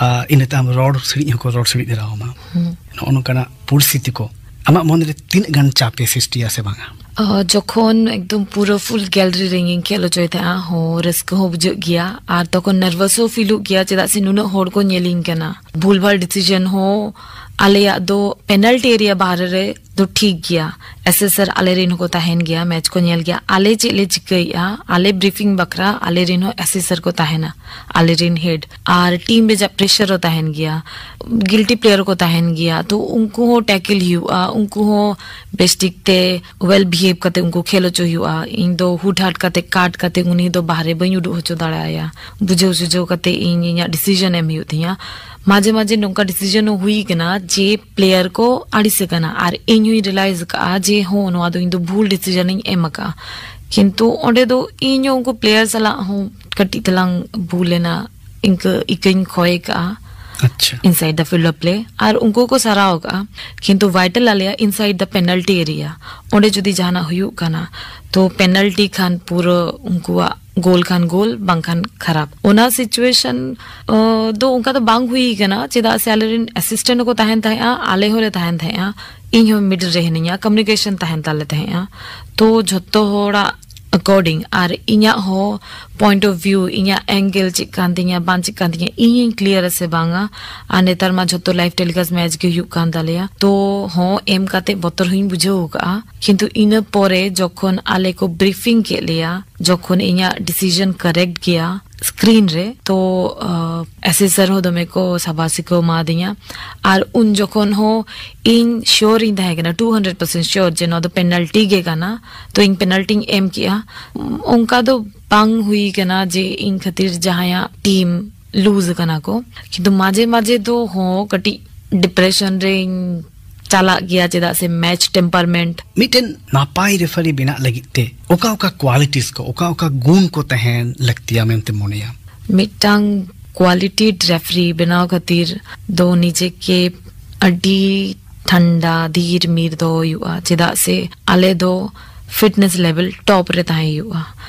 ᱟᱨ ᱤᱱᱟᱹᱛᱮ ᱟᱢ ᱨᱚᱲ ᱥᱤᱬᱤᱡ ᱦᱚᱸᱠᱚ ᱨᱚᱲ ᱥᱤᱬᱤᱡ ᱫᱟᱲᱮᱭᱟᱢᱟ᱾ ᱱᱚᱜᱼᱚ ᱱᱚᱝᱠᱟᱱᱟᱜ ᱯᱚᱨᱤᱥᱛᱷᱤᱛᱤ ᱠᱚ ᱟᱢᱟᱜ ᱢᱚᱱᱮᱨᱮ ᱛᱤᱱᱟᱹᱜ ᱜᱟᱱ ᱪᱟᱯ ᱮ ᱥᱨᱤᱥᱴᱤᱭᱟ ᱥᱮ ᱵᱟᱝᱟ? ᱟᱦ, ᱡᱚᱠᱷᱚᱱ ᱮᱠᱫᱚᱢ ᱯᱩᱨᱟᱹ ᱯᱷᱩᱞ ᱜᱮᱞᱟᱨᱤ ᱨᱮ ᱤᱧ ᱠᱷᱮᱞ ᱦᱚᱪᱚᱭ ᱛᱟᱦᱮᱸᱜᱼᱟ, ᱦᱚᱸ, ᱨᱟᱹᱥᱠᱟᱹ ᱦᱚᱸ ᱵᱩᱡᱷᱟᱹᱜ ᱜᱮᱭᱟ᱾ ᱟᱨ ᱛᱚᱠᱷᱚᱱ ᱱᱟᱨᱵᱷᱟᱥ ᱦᱚᱸ ᱯᱷᱤᱞᱚᱜ ᱜᱮᱭᱟ, ᱪᱮᱫᱟᱜ ᱥᱮ ᱱᱩᱱᱟᱹᱜ ᱦᱚᱲ ᱠᱚ ᱧᱮᱞᱤᱧ ᱠᱟᱱᱟ᱾ ᱵᱷᱩᱞᱵᱷᱟᱞ ᱰᱤᱥᱤᱡᱚᱱ ᱦᱚᱸ, ᱟᱞᱮᱭᱟᱜ ᱫᱚ ᱯᱮᱱᱟᱞᱴᱤ ᱮᱨᱤᱭᱟ ᱵᱟᱦᱨᱮ ᱨᱮ ᱫᱚ ᱴᱷᱤᱠ ᱜᱮᱭᱟ, ᱮᱥᱮᱥᱟᱨ ᱟᱞᱮ ᱨᱮᱱ ᱦᱚᱸᱠᱚ ᱛᱟᱦᱮᱱ ᱜᱮᱭᱟ, ᱢᱮᱪ ᱠᱚ ᱧᱮᱞ ᱜᱮᱭᱟ᱾ ᱟᱞᱮ ᱪᱮᱫ ᱞᱮ ᱪᱤᱠᱟᱹᱭᱮᱫᱼᱟ, ᱟᱞᱮ ᱵᱨᱤᱯᱷᱤᱝ ᱵᱟᱠᱷᱨᱟ ᱟᱞᱮ ᱨᱮᱱ ᱦᱚᱸ ᱮᱥᱮᱥᱟᱨ ᱠᱚ ᱛᱟᱦᱮᱱᱟ, ᱟᱞᱮ ᱨᱮᱱ ᱦᱮᱰ᱾ ᱟᱨ ᱴᱤᱢ ᱨᱮᱭᱟᱜ ᱯᱨᱮᱥᱟᱨ ᱦᱚᱸ ᱛᱟᱦᱮᱱ ᱜᱮᱭᱟ, ᱜᱤᱞᱴᱤ ᱯᱞᱮᱭᱟᱨ ᱠᱚ ᱛᱟᱦᱮᱱ ᱜᱮᱭᱟ᱾ ᱛᱚ ᱩᱱᱠᱩ ᱦᱚᱸ ᱴᱮᱠᱮᱞ ᱦᱩᱭᱩᱜᱼᱟ, ᱩᱱᱠᱩ ᱦᱚᱸ ᱵᱮᱥ ᱴᱷᱤᱠ ᱛᱮ ᱳᱭᱮᱞ ᱵᱤᱦᱮᱵᱷ ᱠᱟᱛᱮ ᱩᱱᱠᱩ ᱠᱷᱮᱞ ᱦᱚᱪᱚ ᱦᱩᱭᱩᱜᱼᱟ᱾ ᱤᱧ ᱫᱚ ᱦᱩᱴᱦᱟᱴ ᱠᱟᱛᱮ, ᱠᱟᱴ ᱠᱟᱛᱮ ᱩᱱᱤ ᱫᱚ ᱵᱟᱦᱨᱮ ᱵᱟᱹᱧ ᱩᱰᱩᱠ ᱦᱚᱪᱚ ᱫᱟᱲᱮᱭᱟᱭᱟ᱾ ᱵᱩᱡᱷᱟᱹᱣ ᱥᱩᱡᱷᱟᱹᱣ ᱠᱟᱛᱮ ᱤᱧ ᱤᱧᱟᱹᱜ ᱰᱤᱥᱤᱡᱚᱱ ᱮᱢ ᱦᱩᱭᱩᱜ ᱛᱤᱧᱟ᱾ ᱢᱟᱡᱷᱮ ᱢᱟᱡᱷᱮ ᱱᱚᱝᱠᱟ ᱰᱤᱥᱤᱡᱚᱱ ᱦᱚᱸ ᱦᱩᱭ ᱠᱟᱱᱟ ᱡᱮ ᱯᱞᱮᱭᱟᱨ ᱠᱚ ᱟᱹᱲᱤᱥ ᱟᱠᱟᱱᱟ, ᱟᱨ ᱤᱧ ᱦᱚᱸᱧ ᱨᱤᱭᱟᱞᱟᱭᱤᱡᱽ ᱟᱠᱟᱫᱼᱟ ᱡᱮ ᱦᱚᱸ, ᱱᱚᱣᱟ ᱫᱚ ᱤᱧ ᱫᱚ ᱵᱷᱩᱞ ᱰᱤᱥᱤᱡᱚᱱ ᱤᱧ ᱮᱢ ᱟᱠᱟᱫᱼᱟ᱾ ᱠᱤᱱᱛᱩ ᱚᱸᱰᱮ ᱫᱚ ᱤᱧ ᱦᱚᱸ ᱩᱱᱠᱩ ᱯᱞᱮᱭᱟᱨ ᱥᱟᱞᱟᱜ ᱦᱚᱸ ᱠᱟᱹᱴᱤᱡ ᱛᱟᱞᱟᱝ ᱵᱷᱩᱞ ᱮᱱᱟ, ᱤᱱᱠᱟᱹ ᱤᱠᱟᱹᱧ ᱠᱷᱚᱭ ᱟᱠᱟᱫᱼᱟ᱾ ᱟᱪᱪᱷᱟ᱾ Inside the field of play, ᱟᱨ ᱩᱱᱠᱩ ᱠᱚ ᱥᱟᱨᱟᱣ ᱟᱠᱟᱫᱼᱟ᱾ ᱠᱤᱱᱛᱩ ᱵᱷᱟᱭᱴᱟᱞ ᱟᱞᱮᱭᱟᱜ inside the penalty area, ᱚᱸᱰᱮ ᱡᱩᱫᱤ ᱡᱟᱦᱟᱱᱟᱜ ᱦᱩᱭᱩᱜ ᱠᱟᱱᱟ, ᱛᱚ ᱯᱮᱱᱟᱞᱴᱤ ᱠᱷᱟᱱ ᱯᱩᱨᱟᱹ ᱩᱱᱠᱩᱣᱟᱜ ᱜᱳᱞ ᱠᱷᱟᱱ ᱜᱳᱞ, ᱵᱟᱝᱠᱷᱟᱱ ᱠᱷᱟᱨᱟᱯ᱾ ᱚᱱᱟ ᱥᱤᱪᱩᱭᱮᱥᱚᱱ ᱫᱚ ᱚᱱᱠᱟ ᱫᱚ ᱵᱟᱝ ᱦᱩᱭ ᱠᱟᱱᱟ, ᱪᱮᱫᱟᱜ ᱥᱮ ᱟᱞᱮᱨᱮᱱ ᱮᱥᱤᱥᱴᱮᱱᱴ ᱦᱚᱸᱠᱚ ᱛᱟᱦᱮᱱ ᱛᱟᱦᱮᱸᱜᱼᱟ, ᱟᱞᱮ ᱦᱚᱸᱞᱮ ᱛᱟᱦᱮᱱ ᱛᱟᱦᱮᱸᱜᱼᱟ, ᱤᱧ ᱦᱚᱸ ᱢᱤᱰᱞ ᱨᱮ ᱦᱤᱱᱟᱹᱧᱟ, ᱠᱚᱢᱤᱭᱩᱱᱤᱠᱮᱥᱚᱱ ᱛᱟᱦᱮᱱ ᱛᱟᱞᱮ ᱛᱟᱦᱮᱸᱜᱼᱟ᱾ ᱛᱚ ᱡᱷᱚᱛᱚ ᱦᱚᱲᱟᱜ ᱟᱠᱚᱨᱰᱤᱝ ᱟᱨ ᱤᱧᱟᱹᱜ ᱦᱚᱸ ᱯᱚᱭᱮᱱᱴ ᱚᱯᱷ ᱵᱷᱤᱭᱩ, ᱤᱧᱟᱹᱜ ᱮᱝᱜᱮᱞ ᱪᱮᱫ ᱠᱟᱱ ᱛᱤᱧᱟ, ᱵᱟᱝ ᱪᱮᱫ ᱠᱟᱱ ᱛᱤᱧᱟ, ᱤᱧᱤᱧ ᱠᱞᱤᱭᱟᱨᱟ ᱥᱮ ᱵᱟᱝᱟ᱾ ᱟᱨ ᱱᱮᱛᱟᱨ ᱢᱟ ᱡᱷᱚᱛᱚ ᱞᱟᱭᱤᱵᱷ ᱴᱮᱞᱤᱠᱟᱥᱴ ᱢᱮᱪ ᱜᱮ ᱦᱩᱭᱩᱜ ᱠᱟᱱ ᱛᱟᱞᱮᱭᱟ, ᱛᱚ ᱦᱚᱸ ᱮᱢ ᱠᱟᱛᱮ ᱵᱚᱛᱚᱨ ᱦᱚᱸᱧ ᱵᱩᱡᱷᱟᱹᱣ ᱟᱠᱟᱫᱼᱟ᱾ ᱠᱤᱱᱛᱩ ᱤᱱᱟᱹ ᱯᱚᱨᱮ ᱡᱚᱠᱷᱚᱱ ᱟᱞᱮ ᱠᱚ ᱵᱨᱤᱯᱷᱤᱝ ᱠᱮᱫ ᱞᱮᱭᱟ, ᱡᱚᱠᱷᱚᱱ ᱤᱧᱟᱹᱜ ᱰᱤᱥᱤᱡᱚᱱ ᱠᱟᱨᱮᱠᱴ ᱜᱮᱭᱟ ᱥᱠᱨᱤᱱ ᱨᱮ, ᱛᱚ ᱮᱥᱮᱥᱟᱨ ᱦᱚᱸ ᱫᱚᱢᱮ ᱠᱚ ᱥᱟᱵᱟᱥᱤ ᱠᱚ ᱮᱢᱟᱫᱤᱧᱟ᱾ ᱟᱨ ᱩᱱ ᱡᱚᱠᱷᱚᱱ ᱦᱚᱸ ᱤᱧ ᱥᱤᱭᱳᱨ ᱤᱧ ᱛᱟᱦᱮᱸ ᱠᱟᱱᱟ, ᱴᱩ ᱦᱟᱱᱰᱨᱮᱰ ᱯᱟᱨᱥᱮᱱᱴ ᱥᱤᱭᱳᱨ ᱡᱮ ᱱᱚᱣᱟ ᱫᱚ ᱯᱮᱱᱟᱞᱴᱤ ᱜᱮ ᱠᱟᱱᱟ, ᱛᱚ ᱤᱧ ᱯᱮᱱᱟᱞᱴᱤᱧ ᱮᱢ ᱠᱮᱜᱼᱟ᱾ ᱚᱱᱠᱟ ᱫᱚ ᱵᱟᱝ ᱦᱩᱭ ᱠᱟᱱᱟ ᱡᱮ ᱤᱧ ᱠᱷᱟᱹᱛᱤᱨ ᱡᱟᱦᱟᱸᱭᱟᱜ ᱴᱤᱢ ᱞᱩᱡᱽ ᱠᱟᱱᱟ ᱠᱚ, ᱠᱤᱱᱛᱩ ᱢᱟᱡᱷᱮ ᱢᱟᱡᱷᱮ ᱫᱚ ᱦᱚᱸ ᱠᱟᱹᱴᱤᱡ ᱰᱤᱯᱨᱮᱥᱚᱱ ᱨᱮᱧ ᱪᱟᱞᱟᱜ ᱜᱮᱭᱟ, ᱪᱮᱫᱟᱜ ᱥᱮ ᱢᱮᱪ ᱴᱮᱢᱯᱟᱨᱢᱮᱱᱴ᱾ ᱢᱤᱫᱴᱮᱱ ᱱᱟᱯᱟᱭ ᱨᱮᱯᱷᱟᱨᱤ ᱵᱮᱱᱟᱜ ᱞᱟᱹᱜᱤᱫ ᱛᱮ ᱚᱠᱟ ᱚᱠᱟ ᱠᱣᱟᱞᱤᱴᱤᱥ ᱠᱚ, ᱚᱠᱟ ᱚᱠᱟ ᱜᱩᱱ ᱠᱚ ᱛᱟᱦᱮᱱ ᱞᱟᱹᱠᱛᱤᱭᱟ ᱢᱮᱱᱛᱮ ᱢᱚᱱᱮᱭᱟ? ᱢᱤᱫᱴᱟᱝ ᱠᱣᱟᱞᱤᱴᱤ ᱨᱮᱯᱷᱟᱨᱤ ᱵᱮᱱᱟᱣ ᱠᱷᱟᱹᱛᱤᱨ ᱫᱚ ᱱᱤᱡᱮ ᱜᱮ ᱟᱹᱰᱤ ᱴᱷᱟᱱᱰᱟ ᱫᱷᱤᱨ ᱢᱤᱨ ᱫᱚ ᱦᱩᱭᱩᱜᱼᱟ, ᱪᱮᱫᱟᱜ ᱥᱮ ᱟᱞᱮ ᱫᱚ ᱯᱷᱤᱴᱱᱮᱥ ᱞᱮᱵᱮᱞ ᱴᱚᱯ ᱨᱮ ᱛᱟᱦᱮᱸ ᱦᱩᱭᱩᱜᱼᱟ᱾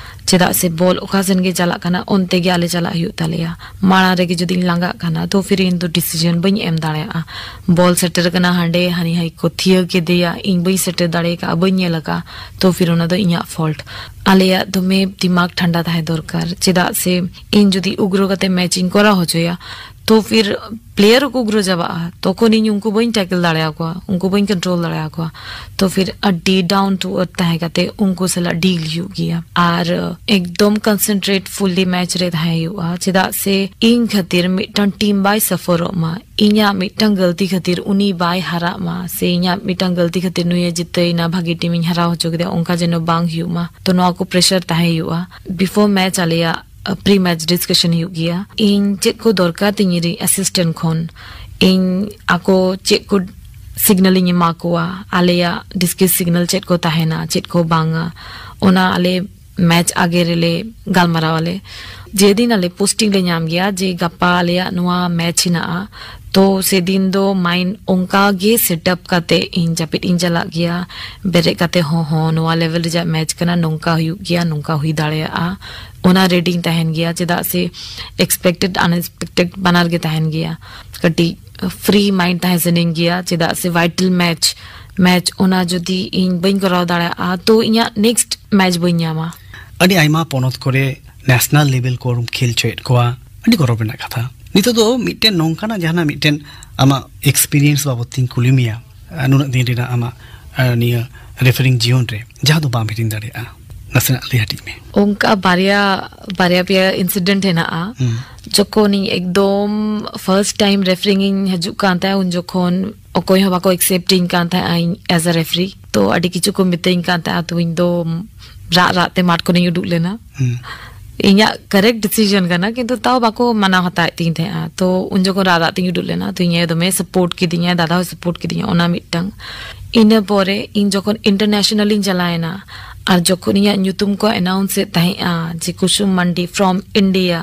ᱪᱮᱫᱟᱜ ᱥᱮ ᱵᱚᱞ ᱚᱠᱟ ᱥᱮᱱ ᱜᱮ ᱪᱟᱞᱟᱜ ᱠᱟᱱᱟ, ᱚᱱᱛᱮ ᱜᱮ ᱟᱞᱮ ᱪᱟᱞᱟᱜ ᱦᱩᱭᱩᱜ ᱛᱟᱞᱮᱭᱟ᱾ ᱢᱟᱲᱟᱝ ᱨᱮᱜᱮ ᱡᱩᱫᱤᱧ ᱞᱟᱸᱜᱟᱜ ᱠᱟᱱᱟ, ᱛᱚ ᱯᱷᱤᱨ ᱤᱧ ᱫᱚ ᱰᱤᱥᱤᱡᱚᱱ ᱵᱟᱹᱧ ᱮᱢ ᱫᱟᱲᱮᱭᱟᱜᱼᱟ᱾ ᱵᱚᱞ ᱥᱮᱴᱮᱨ ᱠᱟᱱᱟ ᱦᱟᱸᱰᱮ, ᱦᱟᱹᱱᱤ ᱦᱟᱹᱭ ᱠᱚ ᱛᱷᱤᱭᱟᱹ ᱠᱮᱫᱮᱭᱟ, ᱤᱧ ᱵᱟᱹᱧ ᱥᱮᱴᱮᱨ ᱫᱟᱲᱮ ᱠᱟᱜᱼᱟ, ᱵᱟᱹᱧ ᱧᱮᱞ ᱟᱠᱟᱫᱼᱟ, ᱛᱚ ᱯᱷᱤᱨ ᱚᱱᱟ ᱫᱚ ᱤᱧᱟᱹᱜ ᱯᱷᱚᱞᱴ᱾ ᱟᱞᱮᱭᱟᱜ ᱫᱚᱢᱮ ᱫᱤᱢᱟᱜᱽ ᱴᱷᱟᱱᱰᱟ ᱛᱟᱦᱮᱸ ᱫᱚᱨᱠᱟᱨ, ᱪᱮᱫᱟᱜ ᱥᱮ ᱤᱧ ᱡᱩᱫᱤ ᱩᱜᱽᱨᱚ ᱠᱟᱛᱮ ᱢᱮᱪ ᱤᱧ ᱠᱚᱨᱟᱣ ᱦᱚᱪᱚᱭᱟ, ᱛᱚ ᱯᱷᱤᱨ ᱯᱞᱮᱭᱟᱨ ᱠᱚ ᱩᱜᱽᱨᱚ ᱪᱟᱵᱟᱜᱼᱟ, ᱛᱚᱠᱷᱚᱱ ᱤᱧ ᱩᱱᱠᱩ ᱵᱟᱹᱧ ᱴᱮᱠᱮᱞ ᱫᱟᱲᱮᱭᱟᱠᱚᱣᱟ, ᱩᱱᱠᱩ ᱵᱟᱹᱧ ᱠᱚᱱᱴᱨᱳᱞ ᱫᱟᱲᱮᱭᱟᱠᱚᱣᱟ᱾ ᱛᱚ ᱯᱷᱤᱨ ᱟᱹᱰᱤ ᱰᱟᱣᱩᱱ ᱴᱩ ᱟᱨᱛᱷ ᱛᱟᱦᱮᱸ ᱠᱟᱛᱮ ᱩᱱᱠᱩ ᱥᱟᱞᱟᱜ ᱰᱤᱞ ᱦᱩᱭᱩᱜ ᱜᱮᱭᱟ, ᱟᱨ ᱮᱠᱫᱚᱢ ᱠᱚᱱᱥᱮᱱᱴᱨᱮᱴ ᱯᱷᱩᱞᱞᱤ ᱢᱮᱪ ᱨᱮ ᱛᱟᱦᱮᱸ ᱦᱩᱭᱩᱜᱼᱟ, ᱪᱮᱫᱟᱜ ᱥᱮ ᱤᱧ ᱠᱷᱟᱹᱛᱤᱨ ᱢᱤᱫᱴᱟᱝ ᱴᱤᱢ ᱵᱟᱭ ᱥᱟᱯᱷᱟᱨᱚᱜ ᱢᱟ, ᱤᱧᱟᱹᱜ ᱢᱤᱫᱴᱟᱝ ᱜᱟᱹᱞᱛᱤ ᱠᱷᱟᱹᱛᱤᱨ ᱩᱱᱤ ᱵᱟᱭ ᱦᱟᱨᱟᱜ ᱢᱟ, ᱥᱮ ᱤᱧᱟᱹᱜ ᱢᱤᱫᱴᱟᱝ ᱜᱟᱹᱞᱛᱤ ᱠᱷᱟᱹᱛᱤᱨ ᱱᱩᱭᱮ ᱡᱤᱛᱟᱹᱭᱮᱱᱟ, ᱵᱷᱟᱜᱤ ᱴᱤᱢ ᱤᱧ ᱦᱟᱨᱟᱣ ᱦᱚᱪᱚ ᱠᱮᱫᱮᱭᱟ, ᱚᱱᱠᱟ ᱡᱮᱱᱚ ᱵᱟᱝ ᱦᱩᱭᱩᱜ ᱢᱟ᱾ ᱛᱚ ᱱᱚᱣᱟ ᱠᱚ ᱯᱨᱮᱥᱟᱨ ᱛᱟᱦᱮᱸ ᱦᱩᱭᱩᱜᱼᱟ᱾ ᱯᱨᱤ ᱢᱮᱪ ᱰᱤᱥᱠᱟᱥᱚᱱ ᱦᱩᱭᱩᱜ ᱜᱮᱭᱟ, ᱤᱧ ᱪᱮᱫ ᱠᱚ ᱫᱚᱨᱠᱟᱨ ᱛᱤᱧ ᱤᱧ ᱨᱮᱱ ᱮᱥᱤᱥᱴᱮᱱᱴ ᱠᱷᱚᱱ, ᱤᱧ ᱟᱠᱚ ᱪᱮᱫ ᱠᱚ ᱥᱤᱜᱽᱱᱟᱞ ᱤᱧ ᱮᱢᱟ ᱠᱚᱣᱟ, ᱟᱞᱮᱭᱟᱜ ᱰᱤᱥᱠᱟᱥ ᱥᱤᱜᱽᱱᱟᱞ ᱪᱮᱫ ᱠᱚ ᱛᱟᱦᱮᱱᱟ, ᱪᱮᱫ ᱠᱚ ᱵᱟᱝᱟ, ᱚᱱᱟ ᱟᱞᱮ ᱢᱮᱪ ᱟᱜᱮ ᱨᱮᱞᱮ ᱜᱟᱞᱢᱟᱨᱟᱣ ᱟᱞᱮ᱾ ᱡᱮᱫᱤᱱ ᱟᱞᱮ ᱯᱳᱥᱴᱤᱝ ᱞᱮ ᱧᱟᱢ ᱜᱮᱭᱟ ᱡᱮ ᱜᱟᱯᱟ ᱟᱞᱮᱭᱟᱜ ᱱᱚᱣᱟ ᱢᱮᱪ ᱦᱮᱱᱟᱜᱼᱟ, ᱛᱚ ᱥᱮᱫᱤᱱ ᱫᱚ ᱢᱟᱭᱤᱱᱰ ᱚᱱᱠᱟ ᱜᱮ ᱥᱮᱴᱟᱯ ᱠᱟᱛᱮ ᱤᱧ ᱡᱟᱹᱯᱤᱫ ᱤᱧ ᱪᱟᱞᱟᱜ ᱜᱮᱭᱟ᱾ ᱵᱮᱨᱮᱫ ᱠᱟᱛᱮ ᱦᱚᱸ, ᱦᱚᱸ, ᱱᱚᱣᱟ ᱞᱮᱵᱮᱞ ᱨᱮᱭᱟᱜ ᱢᱮᱪ ᱠᱟᱱᱟ, ᱱᱚᱝᱠᱟ ᱦᱩᱭᱩᱜ ᱜᱮᱭᱟ, ᱱᱚᱝᱠᱟ ᱦᱩᱭ ᱫᱟᱲᱮᱭᱟᱜᱼᱟ, ᱚᱱᱟ ᱨᱮᱰᱤᱧ ᱛᱟᱦᱮᱱ ᱜᱮᱭᱟ᱾ ᱪᱮᱫᱟᱜ ᱥᱮ ᱮᱠᱥᱯᱮᱠᱴᱮᱰ ᱟᱱᱮᱠᱥᱯᱮᱠᱴᱮᱰ ᱵᱟᱱᱟᱨ ᱜᱮ ᱛᱟᱦᱮᱱ ᱜᱮᱭᱟ᱾ ᱠᱟᱹᱴᱤᱡ ᱯᱷᱨᱤ ᱢᱟᱭᱤᱱᱰ ᱛᱟᱦᱮᱸ ᱥᱟᱱᱟᱧ ᱜᱮᱭᱟ, ᱪᱮᱫᱟᱜ ᱥᱮ ᱵᱷᱟᱭᱴᱟᱞ ᱢᱮᱪ, ᱢᱮᱪ ᱚᱱᱟ ᱡᱩᱫᱤ ᱤᱧ ᱵᱟᱹᱧ ᱠᱚᱨᱟᱣ ᱫᱟᱲᱮᱭᱟᱜᱼᱟ, ᱛᱚ ᱤᱧᱟᱹᱜ ᱱᱮᱠᱥᱴ ᱢᱮᱪ ᱵᱟᱹᱧ ᱧᱟᱢᱟ᱾ ᱟᱹᱰᱤ ᱟᱭᱢᱟ ᱯᱚᱱᱚᱛ ᱠᱚᱨᱮ ᱱᱮᱥᱱᱟᱞ ᱞᱮᱵᱮᱞ ᱠᱚᱨᱮᱢ ᱠᱷᱮᱞ ᱦᱚᱪᱚᱭᱮᱫ ᱠᱚᱣᱟ, ᱟᱹᱰᱤ ᱜᱚᱨᱚᱵᱽ ᱨᱮᱱᱟᱜ ᱠᱟᱛᱷᱟ᱾ ᱱᱤᱛᱚᱜ ᱫᱚ ᱢᱤᱫᱴᱮᱱ ᱱᱚᱝᱠᱟᱱᱟᱜ ᱡᱟᱦᱟᱱᱟᱜ ᱢᱤᱫᱴᱮᱱ ᱟᱢᱟᱜ ᱮᱠᱥᱯᱤᱨᱤᱭᱮᱱᱥ ᱵᱟᱵᱚᱫ ᱛᱤᱧ ᱠᱩᱞᱤ ᱢᱮᱭᱟ, ᱟᱨ ᱱᱩᱱᱟᱹᱜ ᱫᱤᱱ ᱨᱮᱱᱟᱜ ᱟᱢᱟᱜ, ᱟᱨ ᱱᱤᱭᱟᱹ ᱨᱮᱯᱷᱟᱨᱤᱝ ᱡᱤᱭᱚᱱ ᱨᱮ ᱡᱟᱦᱟᱸ ᱫᱚ ᱵᱟᱢ ᱦᱤᱲᱤᱧ ᱫᱟᱲᱮᱭᱟᱜᱼᱟ, ᱱᱟᱥᱮᱱᱟᱜ ᱞᱟᱹᱭ ᱦᱟᱹᱴᱤᱧ ᱢᱮ᱾ ᱚᱱᱠᱟ ᱵᱟᱨᱭᱟ, ᱵᱟᱨᱭᱟ ᱯᱮᱭᱟ ᱤᱱᱥᱤᱰᱮᱱᱴ ᱦᱮᱱᱟᱜᱼᱟ᱾ ᱦᱩᱸ᱾ ᱡᱚᱠᱷᱚᱱ ᱤᱧ ᱮᱠᱫᱚᱢ ᱯᱷᱟᱨᱥᱴ ᱴᱟᱭᱤᱢ ᱨᱮᱯᱷᱟᱨᱤᱝ ᱤᱧ ᱦᱤᱡᱩᱜ ᱠᱟᱱ ᱛᱟᱦᱮᱸᱫ, ᱩᱱ ᱡᱚᱠᱷᱚᱱ ᱚᱠᱚᱭ ᱦᱚᱸ ᱵᱟᱠᱚ ᱮᱠᱥᱮᱯᱴ ᱤᱧ ᱠᱟᱱ ᱛᱟᱦᱮᱸᱫ ᱤᱧ ᱮᱡ ᱮ ᱨᱮᱯᱷᱟᱨᱤ᱾ ᱛᱚ ᱟᱹᱰᱤ ᱠᱤᱪᱷᱩ ᱠᱚ ᱢᱤᱛᱟᱹᱧ ᱠᱟᱱ ᱛᱟᱦᱮᱸᱫ, ᱛᱚ ᱤᱧ ᱫᱚ ᱨᱟᱜ ᱨᱟᱜ ᱛᱮ ᱢᱟᱴᱷ ᱠᱷᱚᱱᱤᱧ ᱩᱰᱩᱠ ᱞᱮᱱᱟ᱾ ᱦᱩᱸ᱾ ᱤᱧᱟᱹᱜ ᱠᱟᱨᱮᱠᱴ ᱰᱤᱥᱤᱡᱚᱱ ᱠᱟᱱᱟ, ᱠᱤᱱᱛᱩ ᱛᱟᱣ ᱵᱟᱠᱚ ᱢᱟᱱᱟᱣ ᱦᱟᱛᱟᱣᱮᱫ ᱛᱤᱧ ᱛᱟᱦᱮᱸᱜᱼᱟ᱾ ᱛᱚ ᱩᱱ ᱡᱚᱠᱷᱚᱱ ᱨᱟᱜ ᱨᱟᱜ ᱛᱤᱧ ᱩᱰᱩᱠ ᱞᱮᱱᱟ, ᱛᱚ ᱤᱧ ᱟᱭᱳ ᱫᱚᱢᱮ ᱥᱟᱯᱳᱨᱴ ᱠᱤᱫᱤᱧᱟ, ᱫᱟᱫᱟ ᱦᱚᱸᱭ ᱥᱟᱯᱳᱨᱴ ᱠᱤᱫᱤᱧᱟ, ᱚᱱᱟ ᱢᱤᱫᱴᱟᱝ᱾ ᱤᱱᱟᱹ ᱯᱚᱨᱮ ᱤᱧ ᱡᱚᱠᱷᱚᱱ ᱤᱱᱴᱟᱨᱱᱮᱥᱱᱟᱞ ᱤᱧ ᱪᱟᱞᱟᱣᱮᱱᱟ, ᱟᱨ ᱡᱚᱠᱷᱚᱱ ᱤᱧᱟᱹᱜ ᱧᱩᱛᱩᱢ ᱠᱚ ᱮᱱᱟᱣᱩᱱᱥ ᱮᱫ ᱛᱟᱦᱮᱸᱜᱼᱟ ᱡᱮ ᱠᱩᱥᱩᱢ ᱢᱟᱱᱰᱤ from India,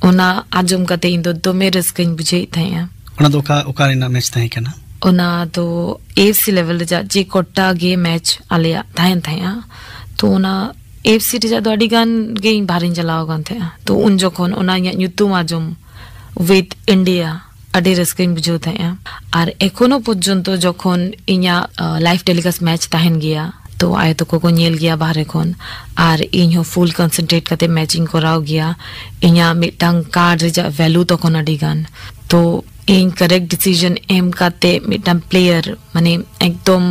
ᱚᱱᱟ ᱟᱸᱡᱚᱢ ᱠᱟᱛᱮ ᱤᱧ ᱫᱚ ᱫᱚᱢᱮ ᱨᱟᱹᱥᱠᱟᱹᱧ ᱵᱩᱡᱷᱟᱹᱣᱮᱫ ᱛᱟᱦᱮᱸᱜᱼᱟ᱾ ᱚᱱᱟ ᱫᱚ ᱚᱠᱟ ᱚᱠᱟ ᱨᱮᱱᱟᱜ ᱢᱮᱪ ᱛᱟᱦᱮᱸ ᱠᱟᱱᱟ? ᱚᱱᱟ ᱫᱚ ᱮ ᱮᱯᱷ ᱥᱤ ᱞᱮᱵᱮᱞ ᱨᱮᱭᱟᱜ ᱡᱮ ᱠᱚᱴᱟ ᱜᱮ ᱢᱮᱪ ᱟᱞᱮᱭᱟᱜ ᱛᱟᱦᱮᱱ ᱛᱟᱦᱮᱸᱜᱼᱟ᱾ ᱛᱚ ᱚᱱᱟ ᱮ ᱮᱯᱷ ᱥᱤ ᱨᱮᱭᱟᱜ ᱫᱚ ᱟᱹᱰᱤ ᱜᱟᱱ ᱜᱮ ᱤᱧ ᱵᱟᱦᱨᱮᱧ ᱪᱟᱞᱟᱣ ᱟᱠᱟᱱ ᱛᱟᱦᱮᱸᱜᱼᱟ᱾ ᱛᱚ ᱩᱱ ᱡᱚᱠᱷᱚᱱ ᱚᱱᱟ ᱤᱧᱟᱹᱜ ᱧᱩᱛᱩᱢ ᱟᱸᱡᱚᱢ with India, ᱟᱹᱰᱤ ᱨᱟᱹᱥᱠᱟᱹᱧ ᱵᱩᱡᱷᱟᱹᱣ ᱛᱟᱦᱮᱸᱜᱼᱟ᱾ ᱟᱨ ᱮᱠᱷᱚᱱᱳ ᱯᱚᱨᱡᱚᱱᱛᱚ ᱡᱚᱠᱷᱚᱱ ᱤᱧᱟᱹᱜ ᱞᱟᱭᱤᱵᱷ ᱴᱮᱞᱤᱠᱟᱥᱴ ᱢᱮᱪ ᱛᱟᱦᱮᱱ ᱜᱮᱭᱟ, ᱛᱚ ᱟᱭᱳ ᱛᱟᱠᱚ ᱠᱚ ᱧᱮᱞ ᱜᱮᱭᱟ ᱵᱟᱦᱨᱮ ᱠᱷᱚᱱ, ᱟᱨ ᱤᱧ ᱦᱚᱸ ᱯᱷᱩᱞ ᱠᱚᱱᱥᱮᱱᱴᱨᱮᱴ ᱠᱟᱛᱮ ᱢᱮᱪ ᱤᱧ ᱠᱚᱨᱟᱣ ᱜᱮᱭᱟ᱾ ᱤᱧᱟᱹᱜ ᱢᱤᱫᱴᱟᱝ ᱠᱟᱨᱰ ᱨᱮᱭᱟᱜ ᱵᱷᱮᱞᱩ ᱛᱚᱠᱷᱚᱱ ᱟᱹᱰᱤ ᱜᱟᱱ᱾ ᱛᱚ ᱤᱧ ᱠᱟᱨᱮᱠᱴ ᱰᱤᱥᱤᱡᱚᱱ ᱮᱢ ᱠᱟᱛᱮ ᱢᱤᱫᱴᱟᱝ ᱯᱞᱮᱭᱟᱨ, ᱢᱟᱱᱮ, ᱮᱠᱫᱚᱢ